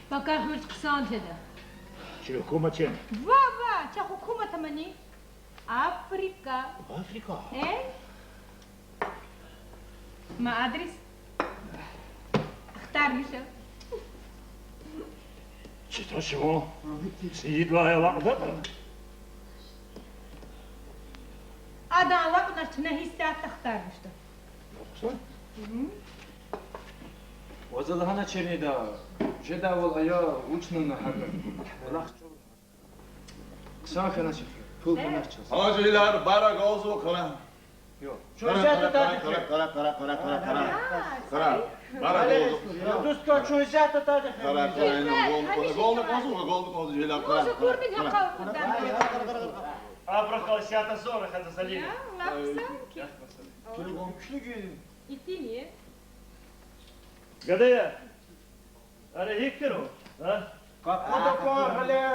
Пока хуьз хъсан теда. Чи гьукумат я. Ва, ва, чахъ гьукумат амани. Африка. Африка? Э? Ма адрес? Ахтармиша. Чита чун Саидвай алакьдатӀа? Адан алакьунач, чна гьиссятда ахтармишда. Мгм. Ваз лагьаначирни да, жедайвал ая, вучна на гьада. Рахчу. Хъсан хьанач, пул хьанач чаз. Гьажи гьилар, пара галзава, къара. Чун исятда тадихъ. Къара, къара, къара, къара, къара, къара. Къара. Пара галзава. Дустар, чун исятда тадихъ. Къара, къара, ина, гол, гол, гол, гол, гол, гьилар, къара, къара, къара. Абрахал исятда зора хата залина. Я, лап хъсан ки. Телефон куьчлуги. Итини. Гадая. Ара гьикӀ тир, а? Къакъуда кван гьале.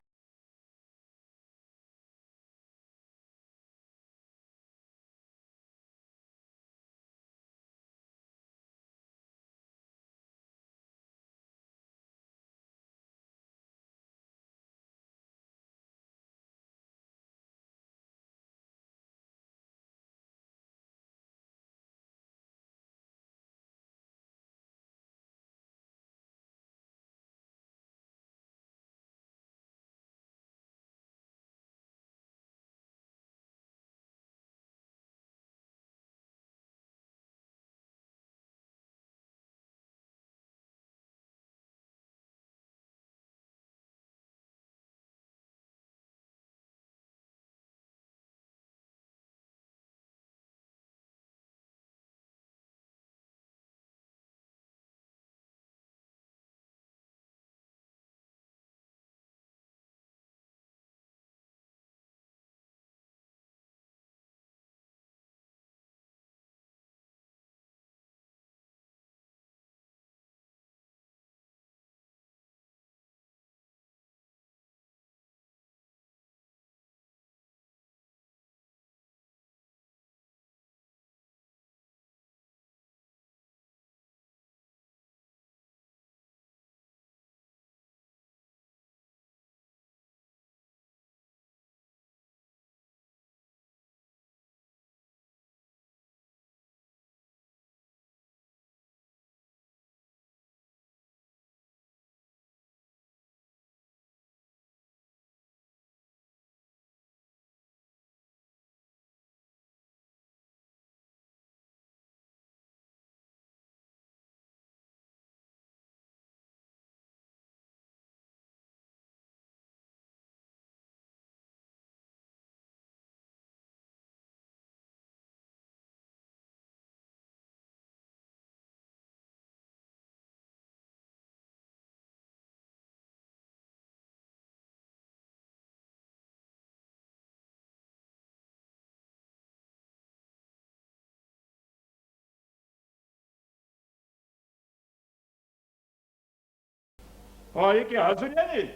Гьа икӀ я, гьазур яни?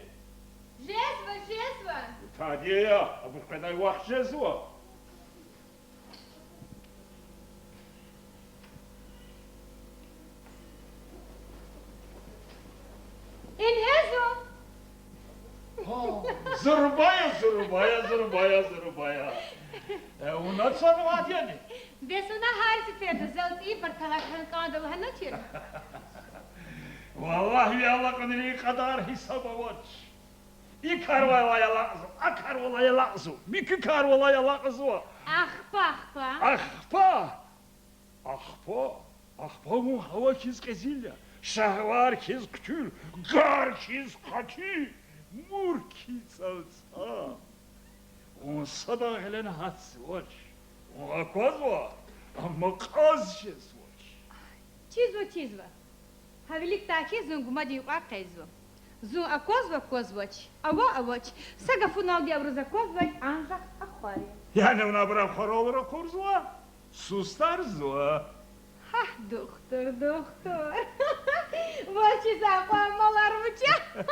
Жезва, жезва. Тади я, абур къведай вахт жезва. Ингье зун. Зурба я, зурба я, зурба я, зурба я. Э, вуна цанвайди яни? Бес вуна гьар сеферда зал цӀийи пар талакьан кӀанда лагьаначир. Валлагь, ви алакьунрин кьадар-гьисаб авач. И карвалай алакьзава, а карвалай алакьзава, муькуь карвалай алакьзава. Ахпа, ахпа. Ахпа! Ахпа, ахпа вун гьава хьиз кьезил я, шагьвар хьиз хъуьтуьл, гар хьиз къати, мур хьиз цӀалцӀам. Вун садан гъилена гьатзавач. Вун аквазва, амма кьаз жезвач. Чизва, чизва. Гьа виликдай хьи, зун гумадин юкьва къейдзава. Зун аквазва, аквазвач, ава, авач, са гафуналди абуруз аквазвач, анжах ахварин. Яни вуна абурун хваралра акурзава, сустарзава. Гьа, духтур, духтур. Ваз чиз акьван малар вуч я?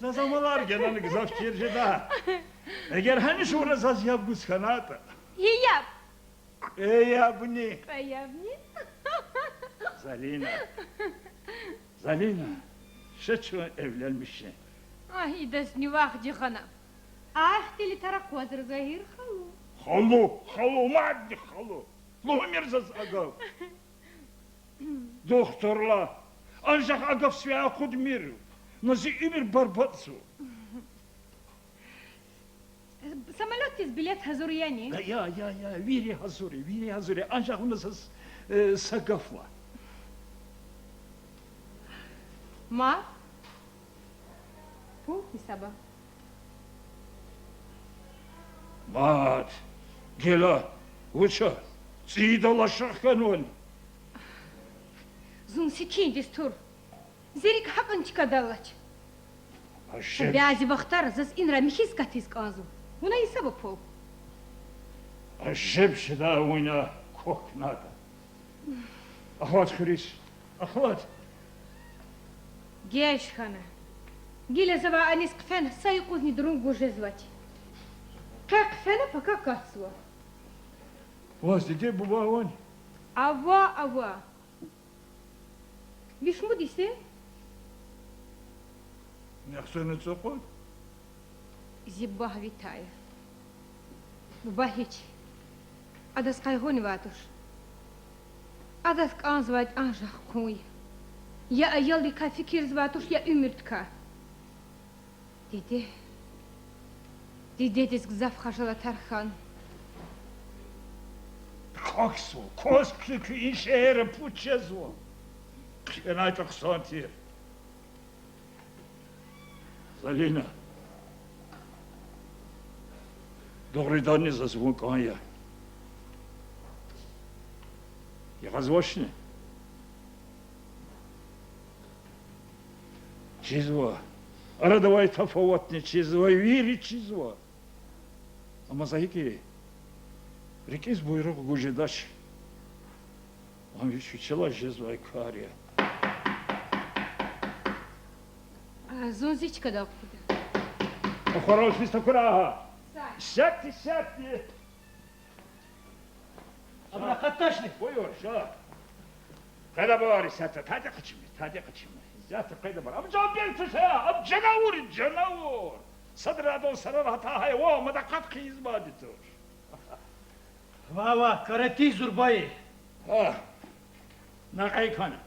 Заз а малар генани гзаф чир жеда. Эгер гьамиша вуна заз яб гуз хьанатӀа. И яб? Кьве ябни. Кьве ябни. Залина. Залина, ша чун эвленмишин. Агь, идаз ни вахт жагъана. Ахьтин тара аквазва, Загьир халу. Халу, халу, мадни халу. Лугьумир заз а гаф. Духтурла, анжах а гаф сивяй акъудмир. На зи уьмуьр барбатӀзава. Самолётдиз билет гьазур яни? Я, я, я, вири гьазур я, вири гьазур я. Анжах вуна заз, э, са гаф лагь. Ма? Пул гьисаба. Мад, гила, вуч я, цӀийида лашукь хьанвани? Зун секиндиз тур. Зи рикӀ гьакӀни чкадал алач. Са бязи вахтара заз инра михьиз катиз кӀанзава. Вуна гьисаба пул. Ажеб жеда вуна квахьнатӀа. Ахват хуьруьз, ахват. Геж хьана. Гила завай аниз хъфена са юкъузни дурун гуз жезвач. Къе хъфена пака акатзава. Ваз диде-буба авани? Ава, ава. Ви шумуд йис я? Нихсана цӀукьуд. Зи буба вита я. Буба гьич. Адаз къайгъунивай туш. Адаз кӀанзавайди анжах хъун я. Я аялрикай фикирзавай туш, я уьмуьрдикай. Диде. Дидедиз гзаф хажалатар хьана. Квахьзава, кваз куь-куь и шегьерра пуч жезва. ХъфенайтӀа хъсан тир. Залина. Дугъриданни заз вун кӀан я. Ягъазвачни? Чизва. Арадавай тафаватни чизва, вири чизва. Амма за гьикӀ, рикӀиз буйругъ гуз жедач. Ам вич вичелай жезвай кар я. А, зун зи чкадал кутада. Ахварал физ такурай гьа. Исятда, исятда. Абур акъатдачни? Буюр, ша. Къведа абур, исятда, тади къачуна, тади къачуна. Исятда къведа абур. Ам жанбер туш, ам жанавур, жанавур. Садра адан сарар гьатай гьайван, мад акъат хъийизмади туш. Ва, ва, каратӀи зурба я. Гьа. На кьей кана.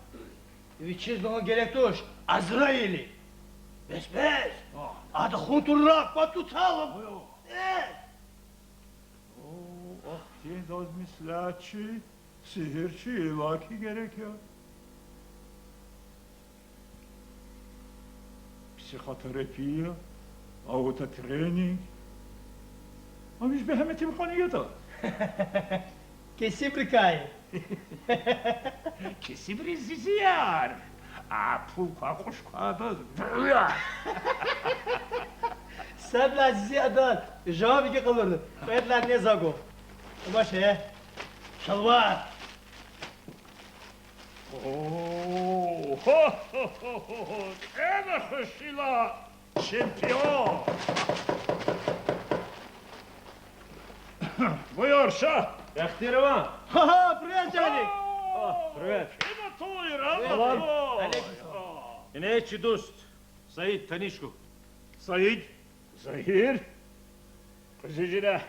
Вичиз лагьун герек туш, Азраил я. Бес, бес. Гьа. Ада хун тавурай, кӀватӀ тутайла. Гьа. Э. О, ахьтин заз меслятчи, сигьирчи, иллаки герек я. Психотерапия, аутотренинг. Ам вич бегьеметдин кьван ятӀа. Кесибрикай. Кесибри зизияр. А пул квай, къуш квай адаз. Садлагьай зизи адаз жаваб гекъалурна, кьведлагьни за гу. Амаша, шалвар. О, Хо-хо-хо-хо-хо! КӀела хушила чемпион! Буюр, ша! Бехтирован! Ха-ха, привет, Джани! О, привет! Ина туй, рагъ Салам. Алейкум салам. Ина чи дуст Саид, таниш хьухь. Саид? Загьир? Къизижира.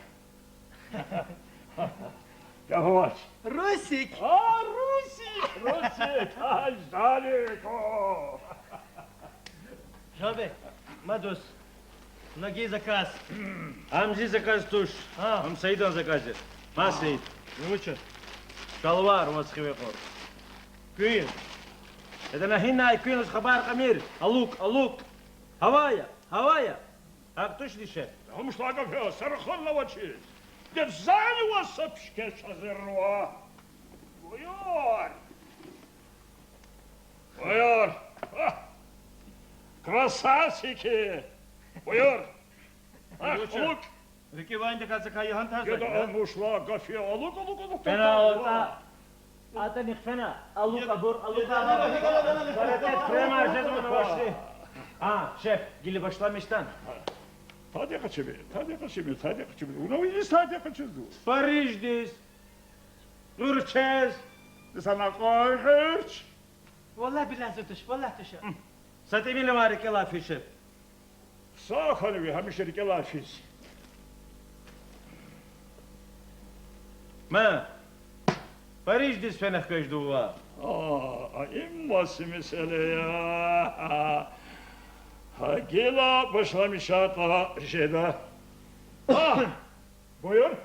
Гаф авач. Русик! А, Русик, Русик! Ай, Жалико! Жалбек, ма дуст, на гьи заказ? Ам зи заказ туш. А. Ам Саидан заказ я. Ма, Саид. Вуч я? Шалвар ваз хиве кьур. Куьн. Эдана гьинай куьн, ваз хабар кьамир. Алукӏ, алукӏ. Гьава я, гьава я. Гьакӏ тушни шеф? Гьамиша гаф я, сарахъан авачиз. Де зани ваз са пишкеш гьазурзава. Буюр. Буюр. Ах, красавчики. Буюр. Ах, алукӏ. РикӀи ванидаказ закай гьан тарс. Геда, гьамиша гаф я, алукӏ, алукӏ, алукӏ. Фена алукӏ. АтӀани хъфена, алукӏ абур, алукӏ абур. Баракат, прямо жезмана ваши. А, шеф, гила башламишда. Тади къачуми, тади къачуми, тади къачуми. Вуна виниз тади къачузва? Париждиз. Кьуьрчез. Сана кьван кьуьрч. Валлагь, биллагь, зи туш, валлагь, туш. Са тӀимил ама рикӀелай физ, шеф. Хъсан хьана ви гьамиша рикӀелай физ. Ма, Париждиз фена хкаждава. А, а, им ваз месэла я. Гьа гила башламишайтӀа жеда. А, буюр.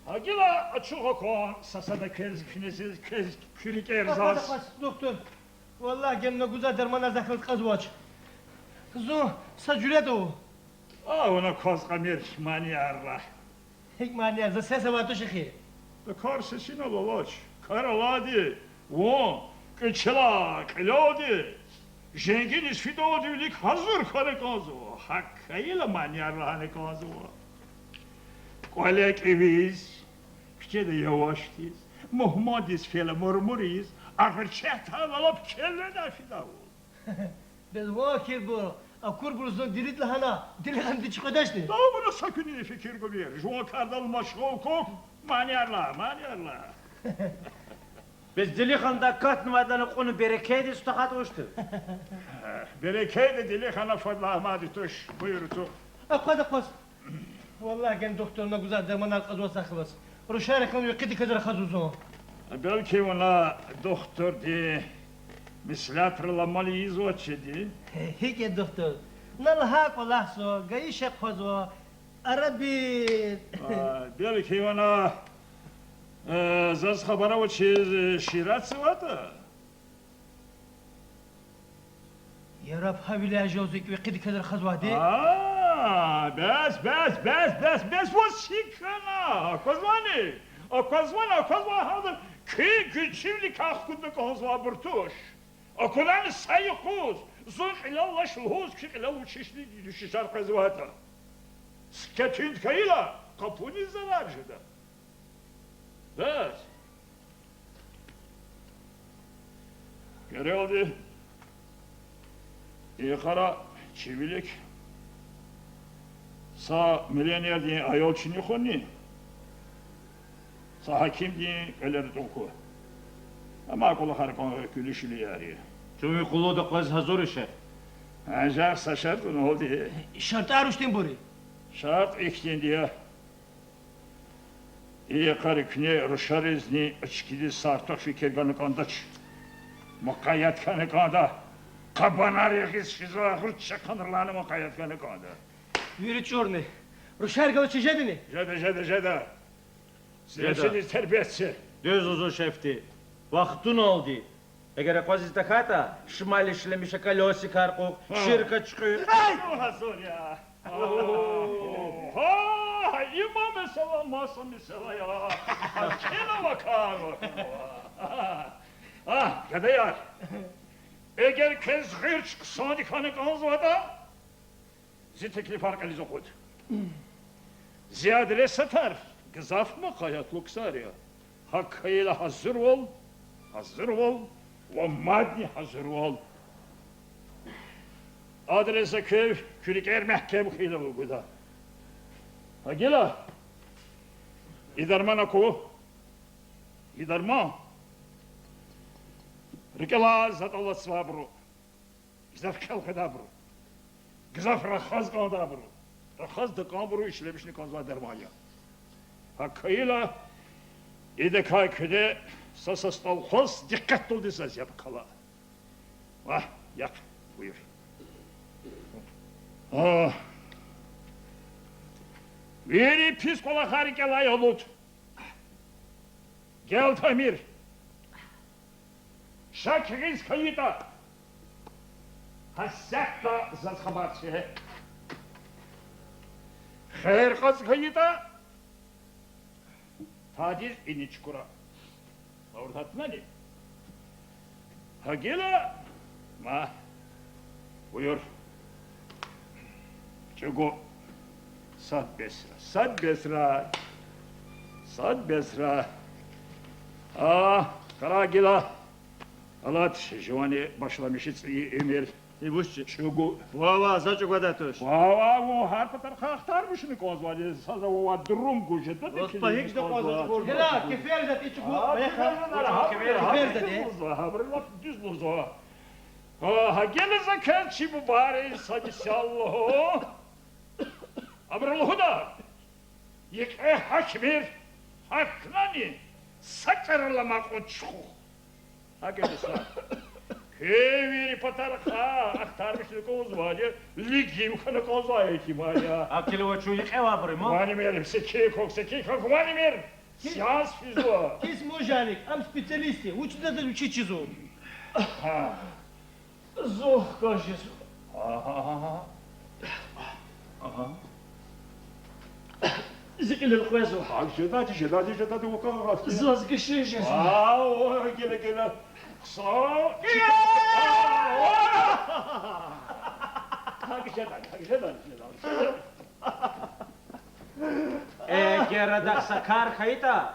Гьа гила ачух акван, са-сада квез куьне заз, квез куь рикӀер заз. Акваз, акваз, духтур. Валлагь, гена на гузвай дарманар захъ галаз кьазвач. Зун са жуьре тӀув. А, вуна кваз кьамир манияр лагь. ГьикӀ манияр, за сес авай туш эхир. Да кар сесинал алач, кар алайди, вун кӀвачелай кьилелди, женгиниз фидалди вилик гьазур хьана кӀанзава, гьакӀ хьайила манияр лагьана кӀанзава. КӀвале кӀевиз, куьчеда явашдиз, мугьмандиз фейила мурмуриз, агъричехъ тайила лап келледай фидайвал. Бес ван хьайибур, акурбур зун дирид лагьана, дилихъан дичи къведачни? Тавуна са куьнини фикир гумир, жуван кардал машгъул хьухь, манияр лагь, манияр лагь. Бес дилихъанда акатнавайдалай кьуна берекетдиз стахатӀ вушту? Берекетди дилихъана фадлай амайди туш, буюр ацукь. Акъваз, акъваз. Валлагь, гена духтур на гузвай дарманар кьазвач захъ галаз. Рушарихъ векъидиказ рахазва зун. Белки вуна духтурди меслятра амал ийизвачирди? ГьикӀ я, духтур? На лагьай кӀвалахзава, гайи шехъ хъвазва, арабир. А, белки вуна, э, заз хабар авачиз, э, ширатзаватӀа? Яраб гьавиляй жезва икӀ векъидиказ рахазвайди. А, бес, бес, бес, бес, бес, ваз шик хьана. Аквазвани? Аквазвани, аквазва гьада. Куь гуьзчивиликай хкудна кӀанзавай абур туш. Акунани са юкъуз, зун кьилел алач лугьуз, куь кьилел вучишни дуьшуьшар къвезватӀа. Сифте туьнт хьайила, къапуниз зарар жеда. Бес. Герелди, и йикъара чи вилик са миллионердин аял чуьнуьхунни, са гьакимдин кӀвалера тӀун хьухь. Амай кӀвалахар кьван куьлуь-шуьлуьяр я. Чун ви къуллугъда къваз гьазур я, шеф. Анжах са шартӀуналди. ШартӀар рушдинбур я? ШартӀ ихьтинди я. И йикъара куьне рушаризни а чкидиз са артух фикир гана кӀандач. Мукъаят хьана кӀанда. Къабанар ягъиз физвай гъуьрчехъанрилайни мукъаят хьана кӀанда. Вири чӀурни. Рушар галачиз жедани? Жеда, жеда, жеда. Жеда. Зенцидиз тербият це. Дуьз лугьузва шефди. Вахтуналди. Эгер акъвазиз тахьайтӀа, шимали шлемиша колёсикар кьухь, ширка чуькьуь. Ай! Гьазур я. Гьа, има месэла, маса месэла я. Кина вакар. А, гадаяр. Эгер квез гъуьрч хъсанди хьана кӀанзаватӀа, зи теклифар кьилиз акъуд. Зи адресатар гзаф мукъаятлу ксар я. ГьакӀ хьайила гьазурвал, гьазурвал, ва мадни гьазурвал. Адрес за квев, куь рикӀер мягькем хьайила вугуда. Гьа гила, и дарман аку, и дарман. РикӀелай затӀ алатзавайбуру, гзаф хъел къведайбуру, гзаф рахаз кӀандайбуру, рахаз такӀанбуру ишлемишна кӀанзавай дарман я. ГьакӀ хьайила, идакай куьне са-са стӀал хъваз, дикъетдалди заз яб кала. Вагь, яхъ, буюр. А, вири пис кӀвалахар рикӀелай алуд. Гел, Тамир. Шак гъиз хьайитӀа, гьасятда заз хабар це. Хер кьаз хьайитӀа, тадиз ини чукура. Авуртатнани? Гьа гила, ма, буюр. ЧӀугу. Сад бесра, сад бесра, сад бесра. А, къарагъ гила. Алад, жувани башламишиз цӀийи уьмуьр. И вуч чи? ЧӀугу. Ва, ва, за чӀугвадай туш. Ва, ва, вун гьар патарихъай ахтармишна кӀанзавайди, са за вавай дурум гуз жеда. Ваз пагьи жеда кӀанзавайди. Гила, кеферза и чӀугу, а, вехъа. Кеферза, кеферза, кеферза. Гьабуру лап дуьз лугьузва. Гьа, гьа гила за квез чи бубайриз са мисал лугьун. Абуру лугьуда: йикъе гьахьмир, гьахьнани са кӀарал амай кьван чухух. ГьакӀ я са. Куь вири патарихъай ахтармишна кӀанзавайди я, лигив хьана кӀанзавай итимар я. Акила ва чун йикъе авайбур я ман. Ванмир, секин хьухь, секин хьухь, ванмир. Сеанс физва. Кис мужаник, ам специалист я, вучиз ада вичи чизва. Гьа. Зун хкаж жезва. Агьа, агьа, агьа. Агьа. Зи кьилел къвезва. Гьакӏ жедайди, жедайди, жедайди, вакъа. Заз гишин жезва. Ва, о, геле, геле. Хъсан. Гьакӏ жедай, гьакӏ жедай, жедай. Эгер адахъ са кар хьайитӏа,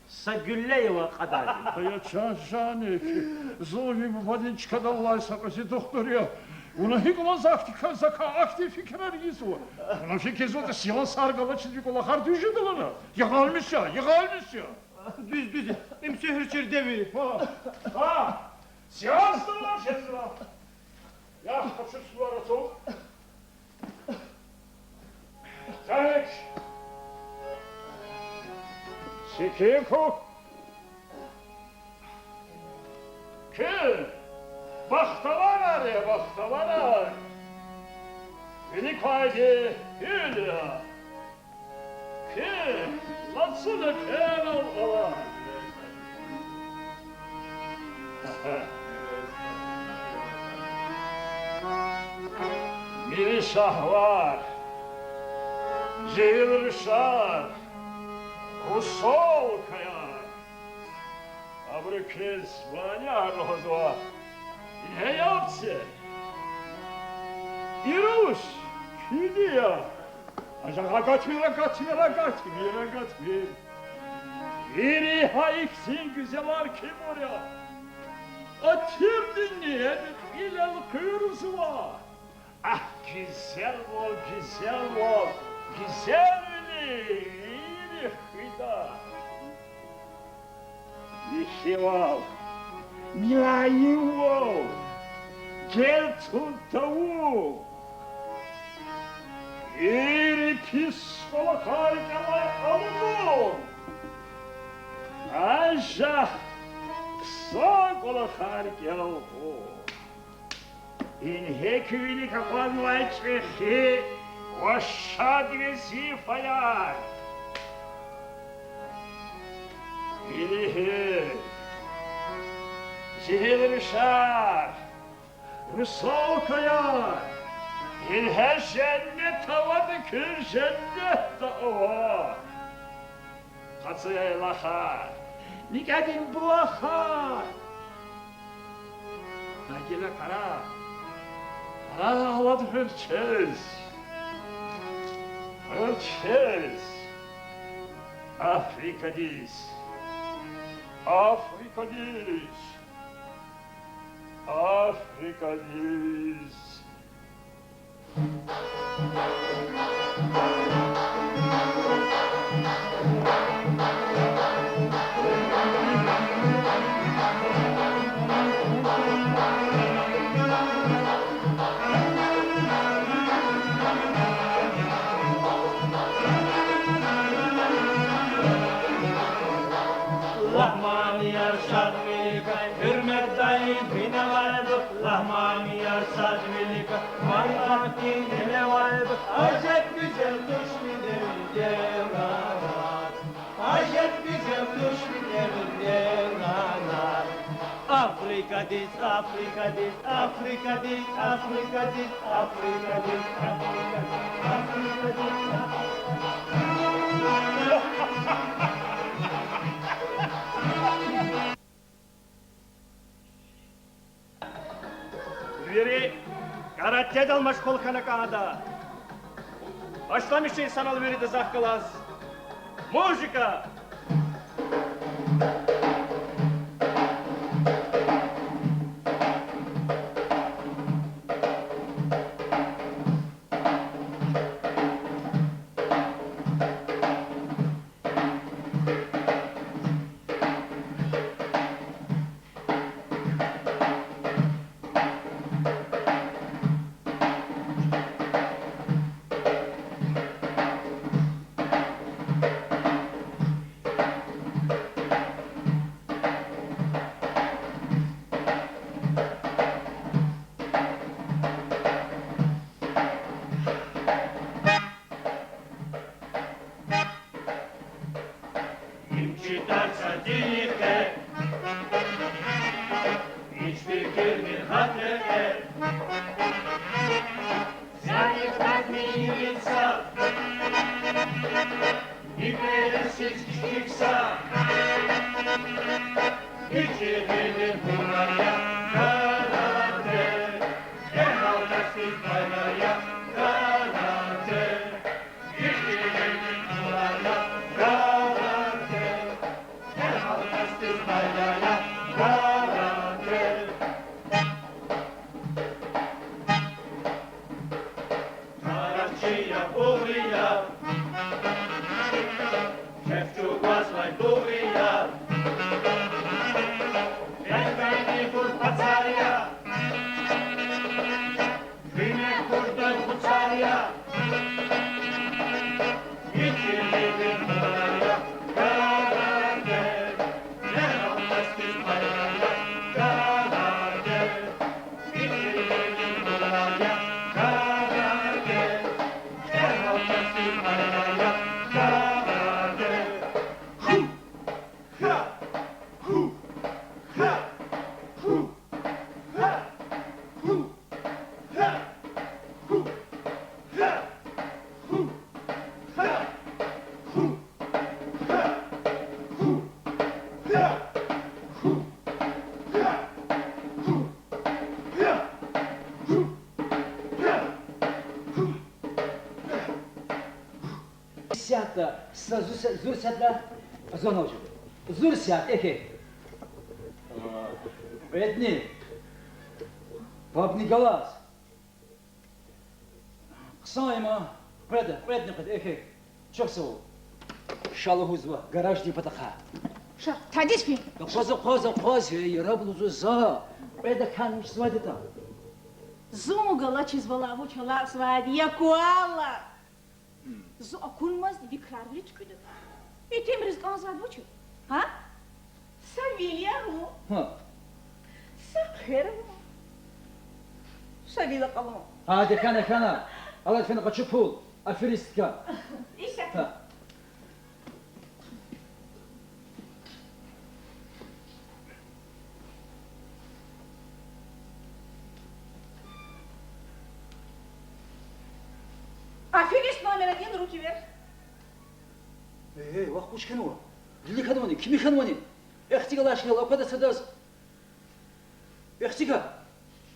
са гуьлле ава кьадайди. Я чан жаник, зун ви бубадин чкадал алай са кьве зи духтур я. Вуна гьикӏ ваз ахьтин кар, закай ахьтин фикирар ийизва? Вуна фикирзаватӏа, сеансар галачиз ви кӏвалахар дуьз жеда лагьана. Ягъалмиш я, ягъалмиш я. Дуьз, дуьз я. Им суьгьуьрчи девир я. Гьа. Гьа. Сеанс давам жезва. Яхъ, къачу сувар ацукь. Тахьикь. Секин хьухь. Куьн бахтаварар я, бахтаварар. Виликвайди гьуьл я. Куьн лацу лепелал алай. Мили шагьвар, жегьил рушар, русалкаяр. Абуру квез манияр лугьузва. Ингье яб це. И руш куьди я? Ажагъ агатмир, агатмир, агатмир, агатмир. Вири гьа ихьтин гуьзелар кибур я. Атирдини эд кьилел къуьрзава. Агь, гуьзелвал, гуьзелвал, гуьзелвилихъ вири хкведа. Михьивал, милаимвал, гел тун тавун. Вири пис кӏвалахар рикӏелай алудун. Анжах хъсан кӏвалахар рикӏел гъун. Ингье куь вилик акъвазнавай чӏехи ва шад везифаяр. Вилиз, жегьил рушар, русалкаяр, ингье женнет аватӏа куьн, женнетда ава. Къацу яйлахар, никӏадин булахар. Гьа гила къарагъ, къарагъ, алад гъуьр чаз, гъуьр чаз Африкадиз, Африкадиз. Африкадиз. Лагьманияр шадвиликай, гьуьрмет даим гьинавайбур, лагьманияр шадвиликай, марифатдин элевайбур, ажеб гуьзел тушни девирдин лагьман. Африкадиз, Африкадиз, Африкадиз, Африкадиз, Африкадиз, Африкадиз, Африкадиз. Вири каратедал машгъул хьана кӀанда. Башламишин санал виридаз ахъ галаз. Музыка! Им чидай са динихъе, гьич фикирни гьакъикъат, зайиф мадни инсан, икьван сиз кхьихь са, гьич ирини гьунар я, каратэ, гьар касдиз пайда я, каратэ. Тарахчи я, бугъри я, кеф чӀугвазвай дугъри я, бенкайни хур пацар я. Куьне курда хуцар я, ичи вилин гьунар я, каратэ. Гьар касдиз пайда я, каратэ. Ичи вилин гьунар я, каратэ. Гьар касдиз пайда я, каратэ. Ху! Ха! Ху! Ха! Ху! Ха! Ху! Ха! Ху! Ха! Ху! Ха! Ху! Ха! Ху! Ха! Ху! Ха! Ху! Исятда са зур се-, зур сятда азан авачир. Зур сят, эхей. Кьведни, пабни галаз. Хъсан има, кьведа, кьведни кьведа, эхей. Чухсагъул. Ша лугьузва, гараждин патахъай. Ша, тадиз фин. Акъваз, акъваз, акъваз, эй, яраб лугьузва за. Кьведа кан вучзавайди ятӀа. Зун галачиз валай вуч алакьзавайди я квалай. Зун акунмаз ви крар вири туькӀуьдатӀа. Итимриз кӀанзавайди вуч я? Гьа? Са вил я вун. Гьа. Са хъвер я вун. Са вил акьалун. Гьади хьана, хьана. Алад фена къачу пул. Аферистка. Иса. Гьа. Аферист номер один, руки вверх. Э, вахъ вуч хьанва? Лили хьанвани, кими хьанвани? Эхцигал алай шейэр аквада садаз. Эхцигал.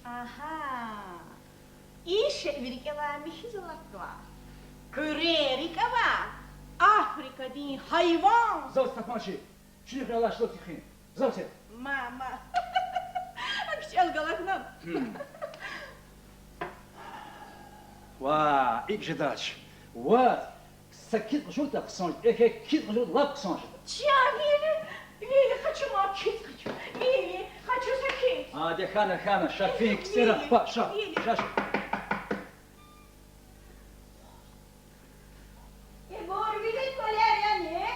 Агьа. И шей ви рикӀелай михьиз алатнава. Куьре рикӀ ава, Африкадин гьайван. Зав тапанчи. Чуьнуьхъ алай шей лап тихин. Зав це. Мама. КичӀе Эл галатна. Ва, икӀ жедач. Ва, са кицӀ къачуртӀа хъсан жеда, эхь, кицӀ къачуртӀа лап хъсан жеда. Чан вили, вили, къачу ман кицӀ къачу. Вили, къачу са кицӀ. Гьади, хьана, хьана, ша фин кицӀера, вили, хва, ша, вили. Ша, ша. Ибур вилин кӀвалер яни?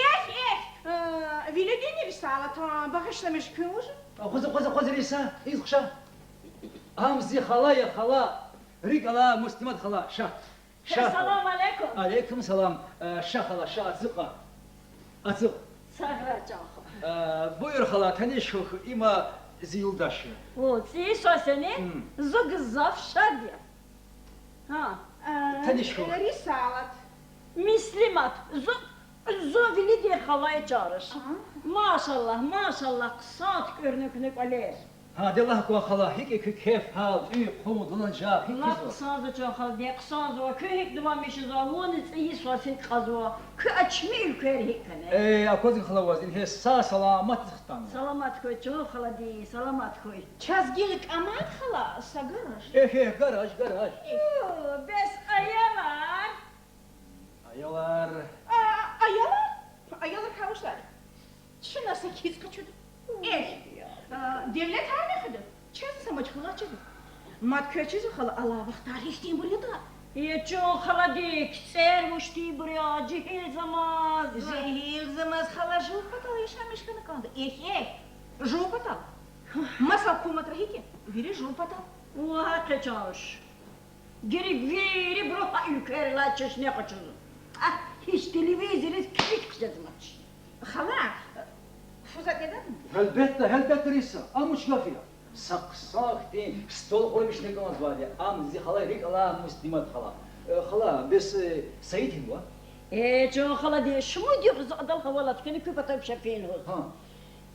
Эхь, эхь, э, вилидини рисалатан багъишламиш куьн вуж? Акъваз, акъваз, акъваз, риса, из хъша. Ам зи хала я, хала. РикӀ алай Муслимат хала, ша. Ша. Салам алейкум. Алейкум салам. Э, ша, хала, ша, ацукь. Ацукь. Сагърай, чан хва. Э, буюр, хала, таниш хьухь, им зи юлдаш я. О, цӀийи свас яни? М. Зун гзаф шад я. Гьа. Э, таниш хьухь. Рисалат. Муслимат. Зун, зун вилидин хала я, чан руш. Ага. Машаллагь, машаллагь, хъсан туькӀуьрна куьне кӀвалер. Гьа, де лагь кван, хала, гьикӀ я куь кеф-гьал, тӀуьн-хъун, лалан жагъ, гьикӀ жезва? Лап хъсанзава, чан хала, де хъсанзава, куьн гьикӀ дуван мишзава, вунни цӀийи свас гьикӀ кьазва, куь ачмир уьлквер гьикӀ хьана? Э, аквазва, хала, ваз, ингье сагъ-саламатдиз хтанва. Саламат хьуй, чан халади, саламат хьуй. Чаз гила кӀаман, хала, са гараж. Эхь, эхь, гараж, гараж. О, бес аялар? Аялар. А, аялар? Аялар кавушлар. Чна са кицӀ къачуда. Эхь, а, девлетарни хуьда. Чаз са мад хьуна чида. Мад квез чизва, хала, алай вахтар гьихьтинбур ятӀа. Э, чан халади, кицӀер вуч тирбур я, жегьилзамаз. Жегьилзамаз, хала, жув патал яшамиш хьана кӀанда. Эхь, эхь, жув патал. Маса гьукуматра гьикӀ я, вири жув патал. Вагь, къе, чан руш. Герек вирибуру гьа уьлквейрилай чешне къачузва. А, гьич телевизордиз килиг хъжезмач. Хала, фу затӀ ядани? Гьелбетда, гьелбетда, риса. Ам вуч гаф я? Са хъсан хьтин стол къурмишна кӀанзавайди я. Ам зи хала я, рикӀ алай Муслимат хала. Э, хала, бес, э, Саид гьинва? Э, чан халади, шумуд юкъуз адал гьавалат хьана, куь патав ша фин лугьуз. Гьа.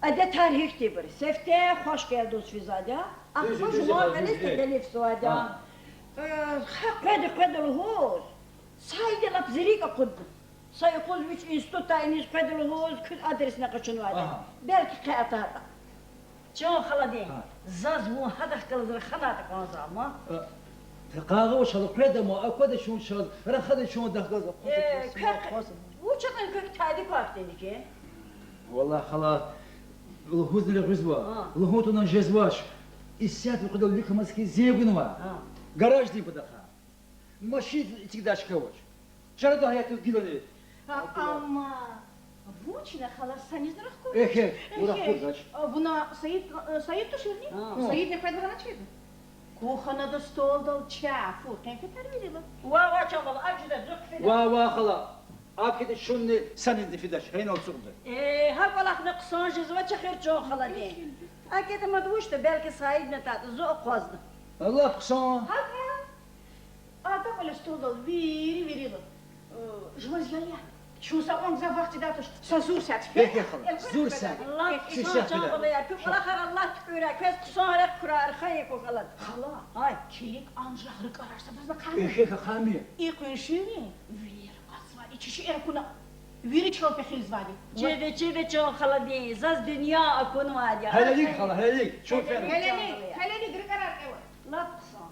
Адетар гьихьтинбур: сифте хвашгелдуз физвайди я, ахпа жуван кӀвализ текелифзавайди я. Э, гьа, къведа, къведа лугьуз, Саида лап зи рикӀ акъудна. Са юкъуз вич институтдай иниз къведа лугьуз, куьз адресни къачунвайди я. Белки къе атайтӀа. Чан халади, заз вун гьадахъ галаз раханайтӀа кӀанзавай ман. Къайгъу авач, хала, къведа ман, аквада чун чаз, рахада чун адахъ галаз. Э, квехъ, вуч ятӀани квехъ тайди квахьдини хьи? Валлагь, хала, лугьузни регъуьзва, лугьун тавуна жезвач. Исятда къведал виликамаз хьиз зенг авунвай. Гараждин патахъай. Машин эцигдай чка авач. Чарадан гьаятда гилани. Амма вун чна, хала, санизни рахкурдач. Эхь, эхь, вун рахкурдач. Вуна Саид, Саид туширни? Саидни къведа лагьаначирни? Кухнада столдал чай, фу, къенфетар вирила. Ва, ва, чан хала, акӀ жеда, зун къенфетар. Ва, ва, хала, акӀ жеда, чунни санизни фидач, гьинал ацукьда. Э, гьа кӀвалахни хъсан жезва чехир, чан халади. АкӀ ятӀа мад вучда, белки Саидни атайтӀа, зун акъвазда. Аллагь хъсан. ГьакӀ я. Ада кьван столдал вири вирила. Э, жуваз ял я. Чун са кьван гзаф вахт жедай туш, са зур сят. Эхь, эхь, хала, зур сят. Лап хъсан, чан хала, я куь кӀвалахар Аллагь туькӀуьрай, квез хъсан рехъ хьурай, архайин хьухь, хала. Хала, гьай, килиг, анжах рикӀарар са базна кьамир. Эхь, эхь, кьамир. И къуншийри вилер акъвазва, и чи шейэр акуна, вири чал пехилзавайди. Чида, чида, чан халади, заз дуьнья акунвайди я. Гьелелиг, хала, гьелелиг. Чун фена. Гьелелиг, гьелелиг, рикӀарар кьева. Лап хъсан.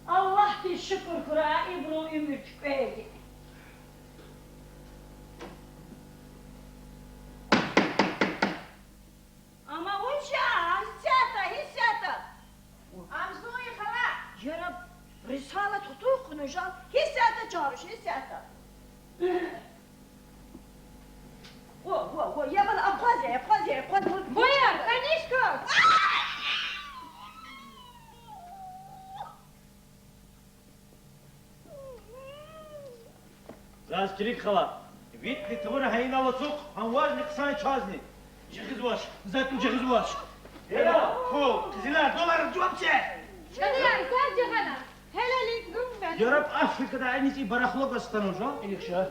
Аллагьдиз шукур хьурай, ибурун уьмуьр туькӀвейди. Амма вуч я, гьисятда, гьисятда. Ам зун я, хала. Яраб, рисалат хтун хъувуна жал, гьисятда, чан руш, гьисятда. Во, во, во, я бала, акъваз я, акъваз я, акъваз я. Бояр, танишка! Заз чирик, хала. ВитӀни тавуна гьа инал ацукь, гьам важни хъсан чазни. Жагъизвач, затӀни жагъизвач. Эра, хъо, къизилар, долар, жаваб це! Чанияр, заз жагъана. Гьелелиг, зун фена. Яраб Африкада иниз и барахло гваз хтана жо? Ихша.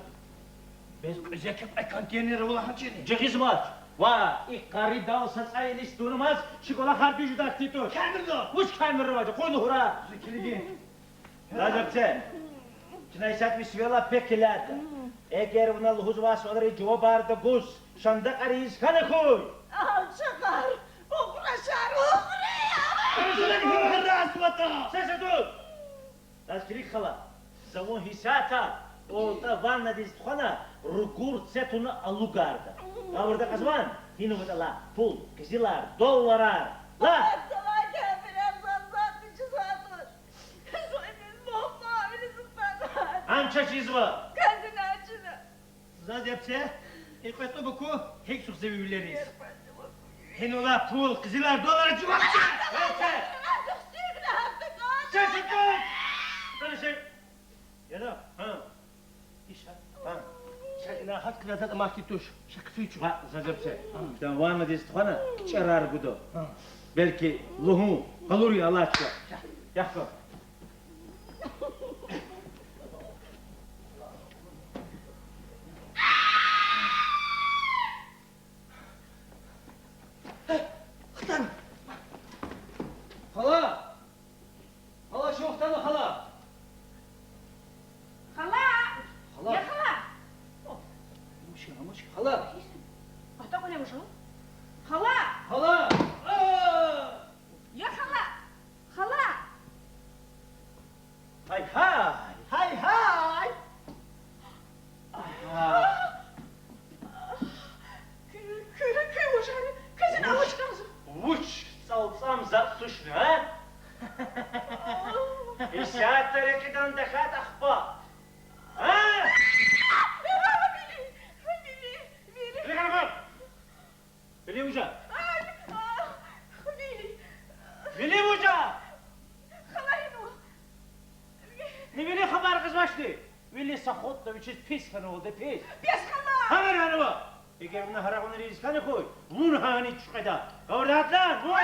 Бес кьуьзекай кьве контейнер ава лагьанчини? Жагъизвач. Ва, и къаридал са цӀай илис тунмаз, чи кӀвалахар дуьз жедай хьтин туш. Камерда! Вуч камера авач, кьуна гьура! Зи килигин. Заз жаваб це. Чна исятда ви сивелай пек гъилерда. Эгер вуна лугьузвай суалриз жавабар тагуз, шандакьар ийиз хьана хьуй. Алчахар, угърашар, угърияр! Сес туш! Лаз килиг, хала, за вун гьисятда орта ваннадиз тухвана, ругур це туна алугарда. Гъавурда кьаз ван, гьина ватӀа лагь, пул, къизилар, долларар. Лагь! Ва, ва, кефирар, заз, заз вичиз туш. Зун виниз мугьман, виниз устӀарар. Ам чаз чизва. Квез ина чина. Заз яб це, и кьве тӀуб аку, гьикӀ сухзава ви вилериз. Гьинвал пул, къизилар, долларар жаваб це! Яб це! Артух сивна гьатта кӀан. Чаз чиз кӀан! Яда, гьа. Иша. Гьа. Ша ина гьат кьиле затӀ амайди туш. Ша кфи чу. Гьа, заз яб це. Чан ваннадиз тухвана, кичӀерар гуда. Гьа. Белки лугьун къалур я, алача. Яхъ. Хтана. Хала! Хала, чун хтана, хала! Хала! Хала! Я хала! О, муш я, муш я, хала! Ата къуле муш я? Хала! Хала! А! Я хала! Хала! Гьай-гьай! Гьай-гьай! Агьа. Куь, куь, куь вуж я? Квез ина вуч кӀанзава? Вуч цӀалцӀам затӀ тушни, а? Исятда рекьидан тахьайтӀа ахпа. А? Вили, вили, вили. Вили гьана ва! Вили вуж я? Ай, а, Вили. Вили вуж я? Хала, инва. Ни вили хабар къвезвачни? Вили са хутӀда вичиз пис хьанвалда, пис. Пис хьана! Гьана, гьана ва! Эгер вуна гьарагъунриз хьана хьуй, вун гьана чуькьведа. Гъавурда атла, вун!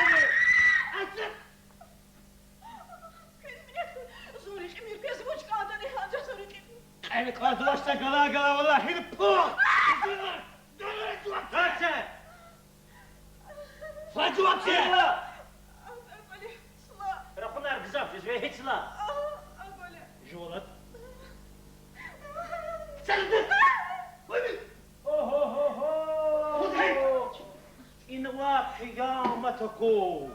Атла! Квез вине зун рекьимир, квез вуч кӀандани, анжах зун рекьимир. Кьел кьазвач са гала-гала, валлагь, гьина пу! Гьа це! Фа жаваб це! Антар кӀвале, сла. Рахунар гзаф жезва, гьич ла. Ага, кӀвале. Жувалат. Сен де! Вай! О-гьо-гьо-гьо! Инва къиямат аку.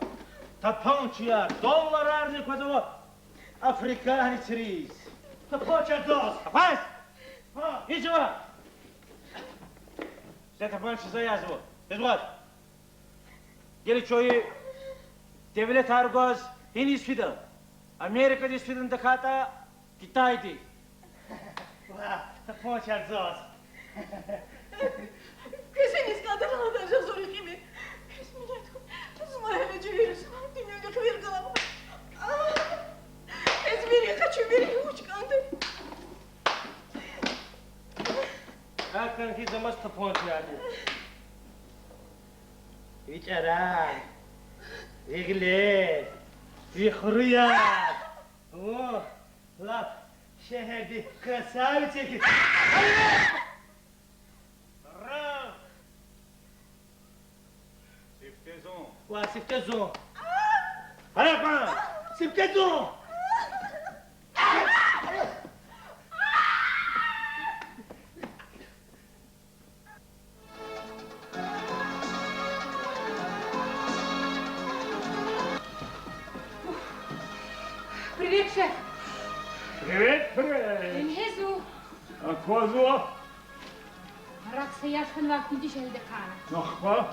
Тапанчаяр, долларарни квазава африканецриз. Тапанча заз. Афас! Гьа. Гьич ва! Зе тапанча за язва. Гьич ва! Гила чун и девлетар гваз гьиниз фида? Америкадиз фидани тахьайтӀа Китайдиз? Ва, тапанча заз. Квез гьиниз кӀандатӀа, анжах зун рекьимир. Квез минет хьуй. Зун гьеле жи вири сувар дуьньядихъ вир галама. Квез вири къачу, вири вуч кӀанда. Гьакӏ хьиз амаз тапанча яни. Ви чӀарар, ви гъилер, ви хуруяр. О, лап шегьердин красавица хьиз. Ра! Сифте зун. Ва, сифте зун. Гьаракан! Сифте зун! Привет, шеф. Привет, привет. Ингье зун. Аквазва. Гьаракь са яш хьанвай куьн дишегьлидихъ хьана. Ахпа?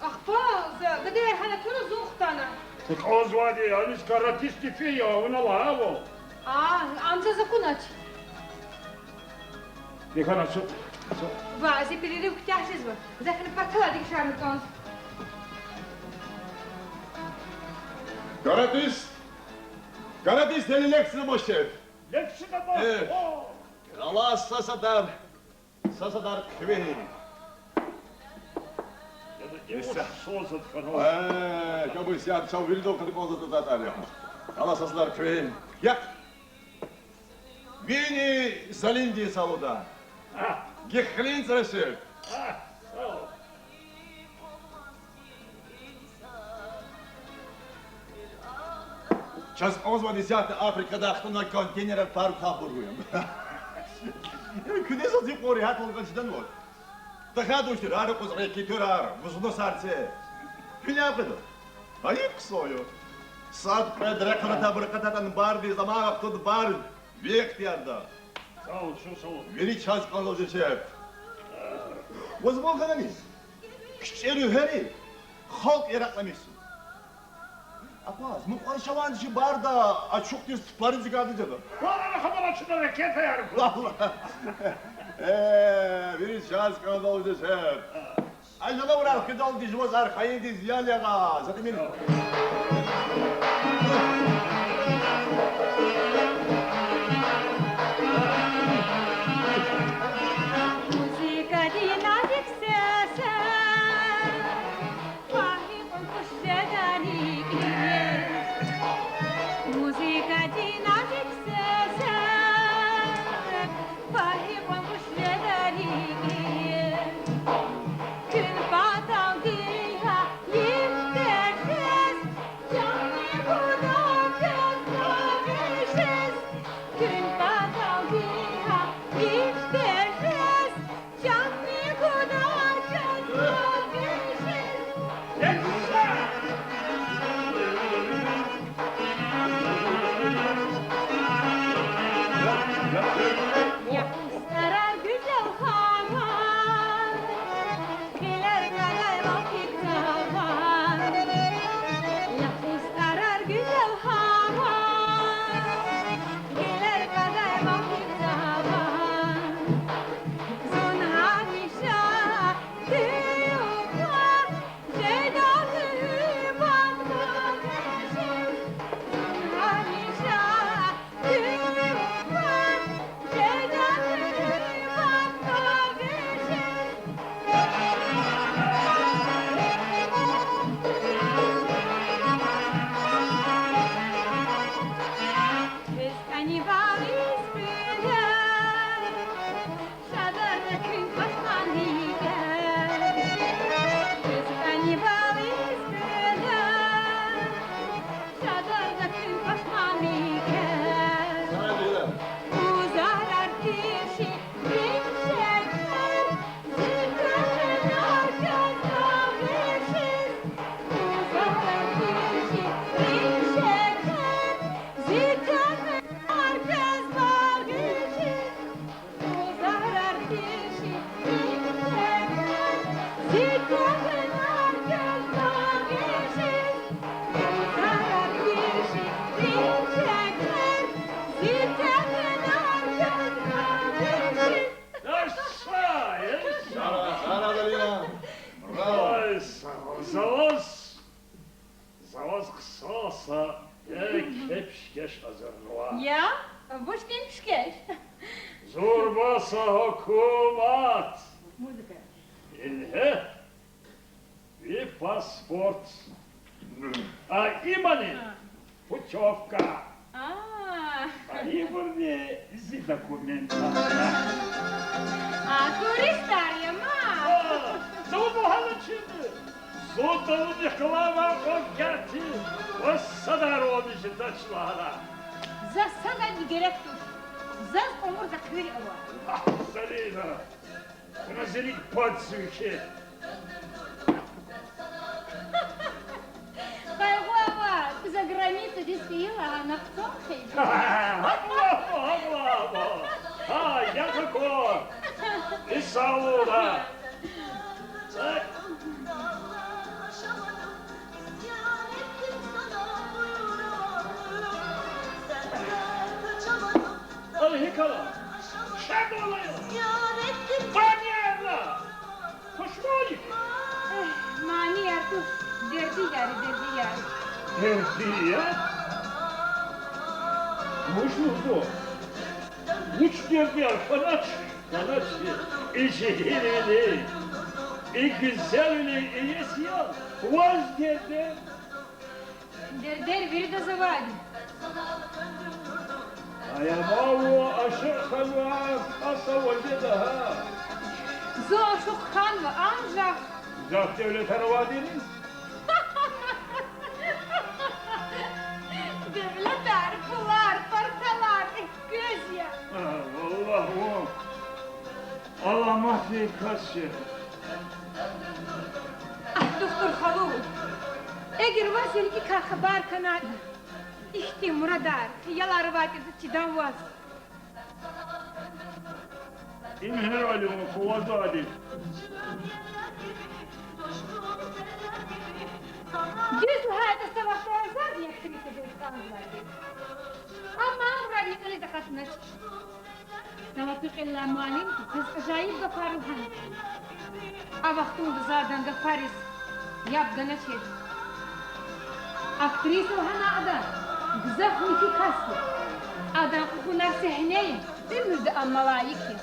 Ахпа, за гадаяр гьана туна, зун хтана. Аквазвайди, аниз каратистди фин я, вуна лагьайвал. А, ам заз акунач. Дихана су, су. Ва, зи перерыв куьтягь жезва. За фена патал дишегьлидихъ хьана. Каратист! Каратист, гьеле лекция амач, шеф. Лекция амач? Э. О! Алай са садар. Са садар хъфин. Э, кабуй сят чав виридал кадикъал затӀ атӀар я. Алай са садар хъфин. Я. Вини залинди салуда. Гихлин црасев. Чаз кӀанзавайди исятда Африкада хтанвай контейнерар парк гьабур я. Куьне заз и кьван регьятвал кӀан чиданвач. ТахьайтӀа вучтир, ар юкъуз рекетирар, вузнусар це. Гьинай къведа? Гьайиф хъсан я. Сад-кьвед рекъ алатай, абур акъатайтӀани, бардиз амай вахтунда бар векъ тирда. Сагъ ol, чун сагъ ol. Вири чаз кӀанзавай жезвач. Ваз ван хьанани? КичӀе руьгьери халкь яракьламишзава. Апа, зи мукьван шавандиз чи барда ачух тир ступари зикади жеда. Валлагь, хабар ачуда ракетаяр. Валлагь. Э, вири чаз кӀанзавай жезвач. Ажалав рахкидалди жуваз архайиндиз ял ягъа, затӀ мин. Музыкадин назик сесер, фагьи кьван куш жеда рикӀиз. Музыкадин назик сесер, фагьи кьван куш жеда рикӀиз. Куьн паталди гьа йиф тежез, чанни гуда квез багъишиз. Куьн паталди гьа йиф тежез, чанни гуда квез багъишиз. Яхцӏарар гуьзел гьава, гъилер кьадай вахт гьава. Яхцӏарар гуьзел гьава, гъилер кьадай вахт гьава. Зун гьамиша туькьва жеда муьгьуьббат багъишиз. Зун гьамиша туькьва жеда муьгьуьббат багъишиз. Квез кӏани бализ кьуьлер, шадарда куьн пашман рикӏер. Квез кӏани бализ кьуьлер, шадарда куьн пашман рикӏер. Узарар тиши рим шекер, зи куьн кьуьлер квез багъишиз. Узарар тиши рим шекер, зи куьн кьуьлер квез багъишиз. Яша, яша. Браво. Ай, са-, за ваз, за ваз хъсан са, э, кепишкеш гьазурнава. Я? Вучтин пишкеш? Зурба са гьукумат. Музыка. Ингье. Ви паспорт. А имани путёвка. А. А ибурни зи документар. А, туристар я ма. А, зун вугьана чида. Зун далудихъ галай кьван карти ва садар ван жедач лагьана. Заз садани герек туш. Заз кьван умуд хъвер ава. А, Зарина. Вуна зи рикӏ падзава хьи. Къайгъу авай, за границадиз фейила, гьана хъсан хьи. Гьабур, гьабур, гьабур. Гьа, ятаку. Исалуда. Алай гьикала? Шад авай. Манияр ала. Тушмани. Эх, манияр туш, дердияр, дердияр. Дердияр? Вуч лугьузва? Вуч дердияр, къанач? Къанач, и жегьилвилин, и гуьзелвилин иеси я ваз дердер. Дердер виридаз авайди. Ая, ма вун ашукь хьанвай кьасавай жеда гьа. Зун ашукь хьанва, анжах. Гзаф девлетар авайдини? Девлет Аламатдин кас я. Агь, духтур халу, эгер ваз рикӀикай хабар хьанайтӀа, ихьтин мурадар, хиялар авайтӀа чидай ваз. Им гьерайла вун кӀанзавайди. Дуьз лагьайтӀа, са вахтар заз я актриса жез кӀанзавайди. Амма мурадни кьилиз акъатнач. Талапи кьилелай муаллимди заз ажайиб гафар лагьана. А вахтунда за адан гафариз яб ганачир. Актриса лагьана ада, гзаф михьи кас я. Адан кьуьгъунар сегьнеди, уьмуьрда ам малаик я.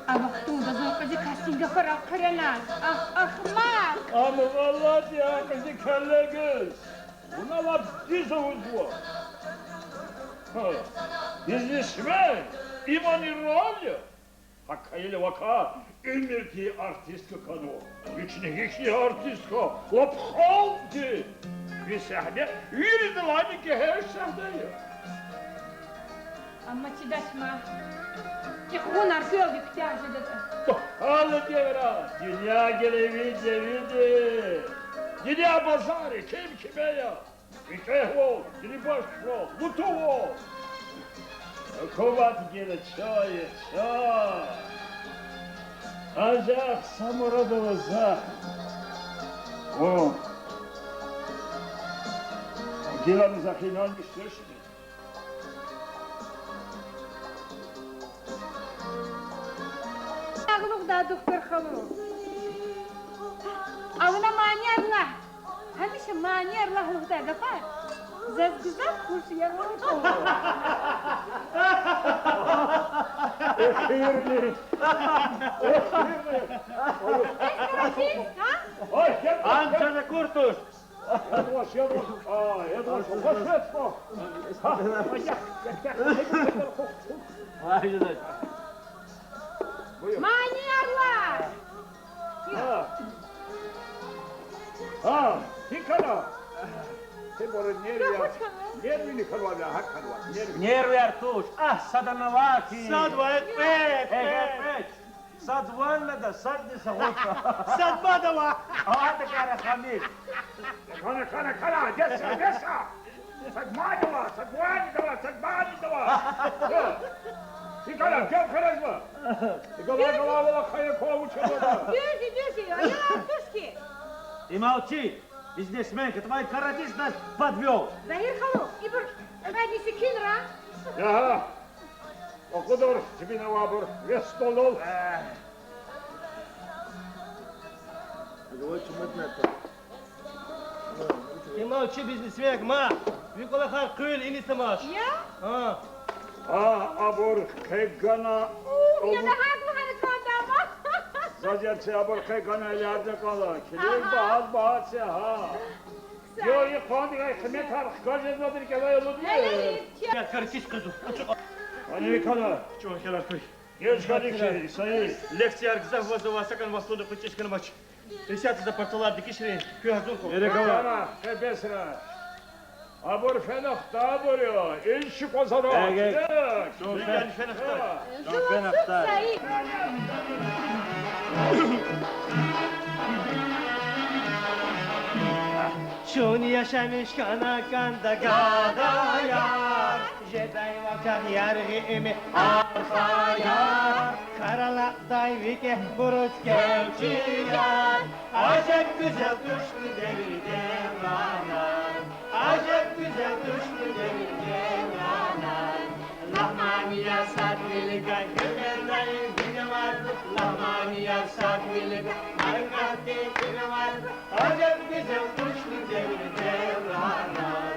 А вахтунда зун кьуьзуь касдин гафарал хъуьрена. Агь, агь, ахмакь! Ам гъалатӀ я, кьуьзуь келлегиз. Вуна лап дуьз лугьузва. Гьа, бизнесмен, имани роль я. ГьакӀ хьайила вакай уьмуьрдин артистка хьанва. Вични гьихьтин артистка, лап халкьдин. Ви сегьне виридалайни гегьенш сегьне я. Амма чидач ман, и кьуьгъунар квелди куьтягь жедатӀа. Гьа, гьала девирда дуьнья гила виде-виде. Дуьнья базар я, ким кимея. ВикӀегьвал, дерибашвал, лутувал. Гьукумат гила чан я, чан. Анжах са мурад ава за. О. Гила за хинанмиш тушни. Агълугъда, духтур халу. А вуна манияр лагь. Гьамиша манияр лагь лугьудай гафар заз гзаф хуш я. Эхирни. Эхирни. Ай, я, я. Анжах акур туш. Ядваш, ядваш. А, ядваш, хош ятӀа. Манияр лагь. Гьа. Гьа, гьикӀ хьана? Нервияр. Нервини хьанвай, гьакӀ хьанвай. Нервияр туш. Агь, садана вахъ. Садвай, кьве, кьве, кьве. Сад ваннада, садни са гъуца. Сад мадава. Ада кара хамир. Хьана, хьана, хьана, деса, деса. Сад мадава, сад ваннадава, сад мадава. Икала, кел харажва. Икала, икала, вала хая ква уча бада. Дуьз я, дуьз я, я, тушки. И молчи, бизнесменка, твой каратист нас подвёл. Загьир халу, ибур кьведни секинра. Ягьа. Акъудар жибинавайбур вес доллар. Э. Им алчи бизнесменка, ма, ви кӀвалахар къуьл, иниз тамаш. Я? А. А, абур къе гана. Ух, я да гьакӀ лагьана кӀанда ама. Заз яци абур къе гана, илярда кӀанда. Килиг, ага, багьа, багьа це, гьа. Са. Йо, и къвандикай къиметар хкажезва дир кӀелай луд. Гьеле, я. Я каркис къизу. Ани кана. Чун херар куй. Ешкарик шери, Исаи. Лекцияр гзаф ваз ава, сакӀан вахтунда кьуьчӀиз хьанмач. Исятда за парталар дегишрин, куьн гьазур хьухь. Эрекала. Тамам, къе бесра. Абур фена хтайбур я, ин шиквазара. Эге. Э, чун фена хтай. Чун фена хтай. Чун яшамиш хьана кӀанда гадаяр. Жедай вакай яргъи ими архаяр, кар алакьдай викӀегьбуруз квез чияр. Ажеб гуьзел тушни девир девранар, ажеб гуьзел тушни девир девранар. Лагьманияр сад виликай гьуьрметдайин виневар, лагьманияр сад виликай маркатдин виневар. Ажеб гуьзел тушни девир девранар,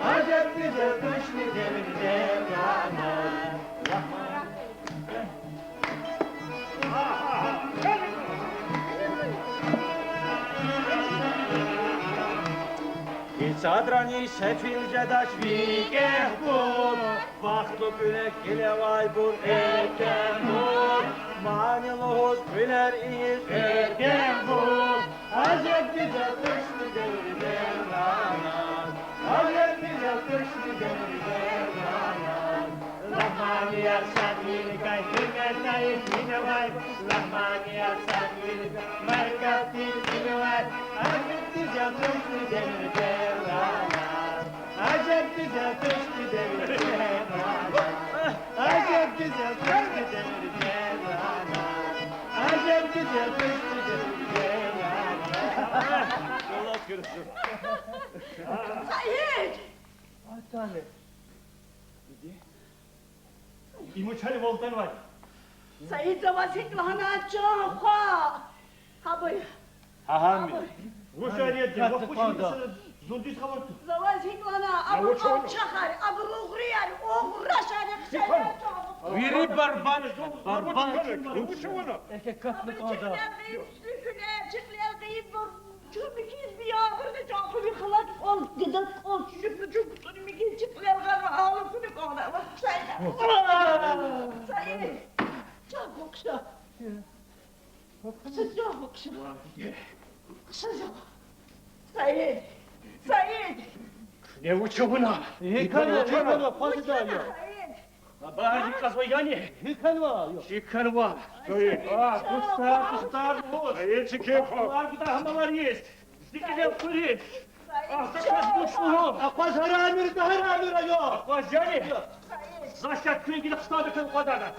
ажеб гуьзел тушни девир девранар. И садрани сефил жедач викӀегьбур, вахту куьлек гъилевайбур эркенбур, мани лугьуз куьлер ийиз эркенбур. Ажеб гуьзел тушни девир девранар, ажеб гуьзел тушни девир девранар. Лагьманияр сад виликай гьуьрметдайин Саид! Атана. Има чан валтанвай. Саид, за ваз гьикӀ лагьана, чан хва. Гьабур. Гьа, гьамни. Вуч арияди, ва вуч мисра зурдиз хабар ту. За ваз гьикӀ лагьана, абур алчахар, абур угърияр, угърашар, хъсан чан. Вири барбан, барбан. Вуч авуна? Эке катна кӀанда. Чуькьвел гъайибур, чун михьиз биябурни чан хуьни халат кӀвал, гада кӀвал, чуьжуьхна чун кутӀунни михьиз чуькьвел гъана, алахъуна кӀанда. Саид. Саид. Чан бахша. Хъсан чан бахша. Хъсан чан. Саид. Саид. Куьне вуч авуна? Гьикьван, гьикьван, хъвазида я. Саид. Баба, гьикьван яни? Гьикьван я? Чикан ва? Саид. А, дустар, дустар, дус. Саид, чикан ва? Дустар гуда гьамалар йис. Зи кьилел хуьриз. А, за квез вуч лугьун? Акъваз, гьарамир, гьарамир ая. Акъваз яни? За ша куьн гила хъсан даказ акъвазарна.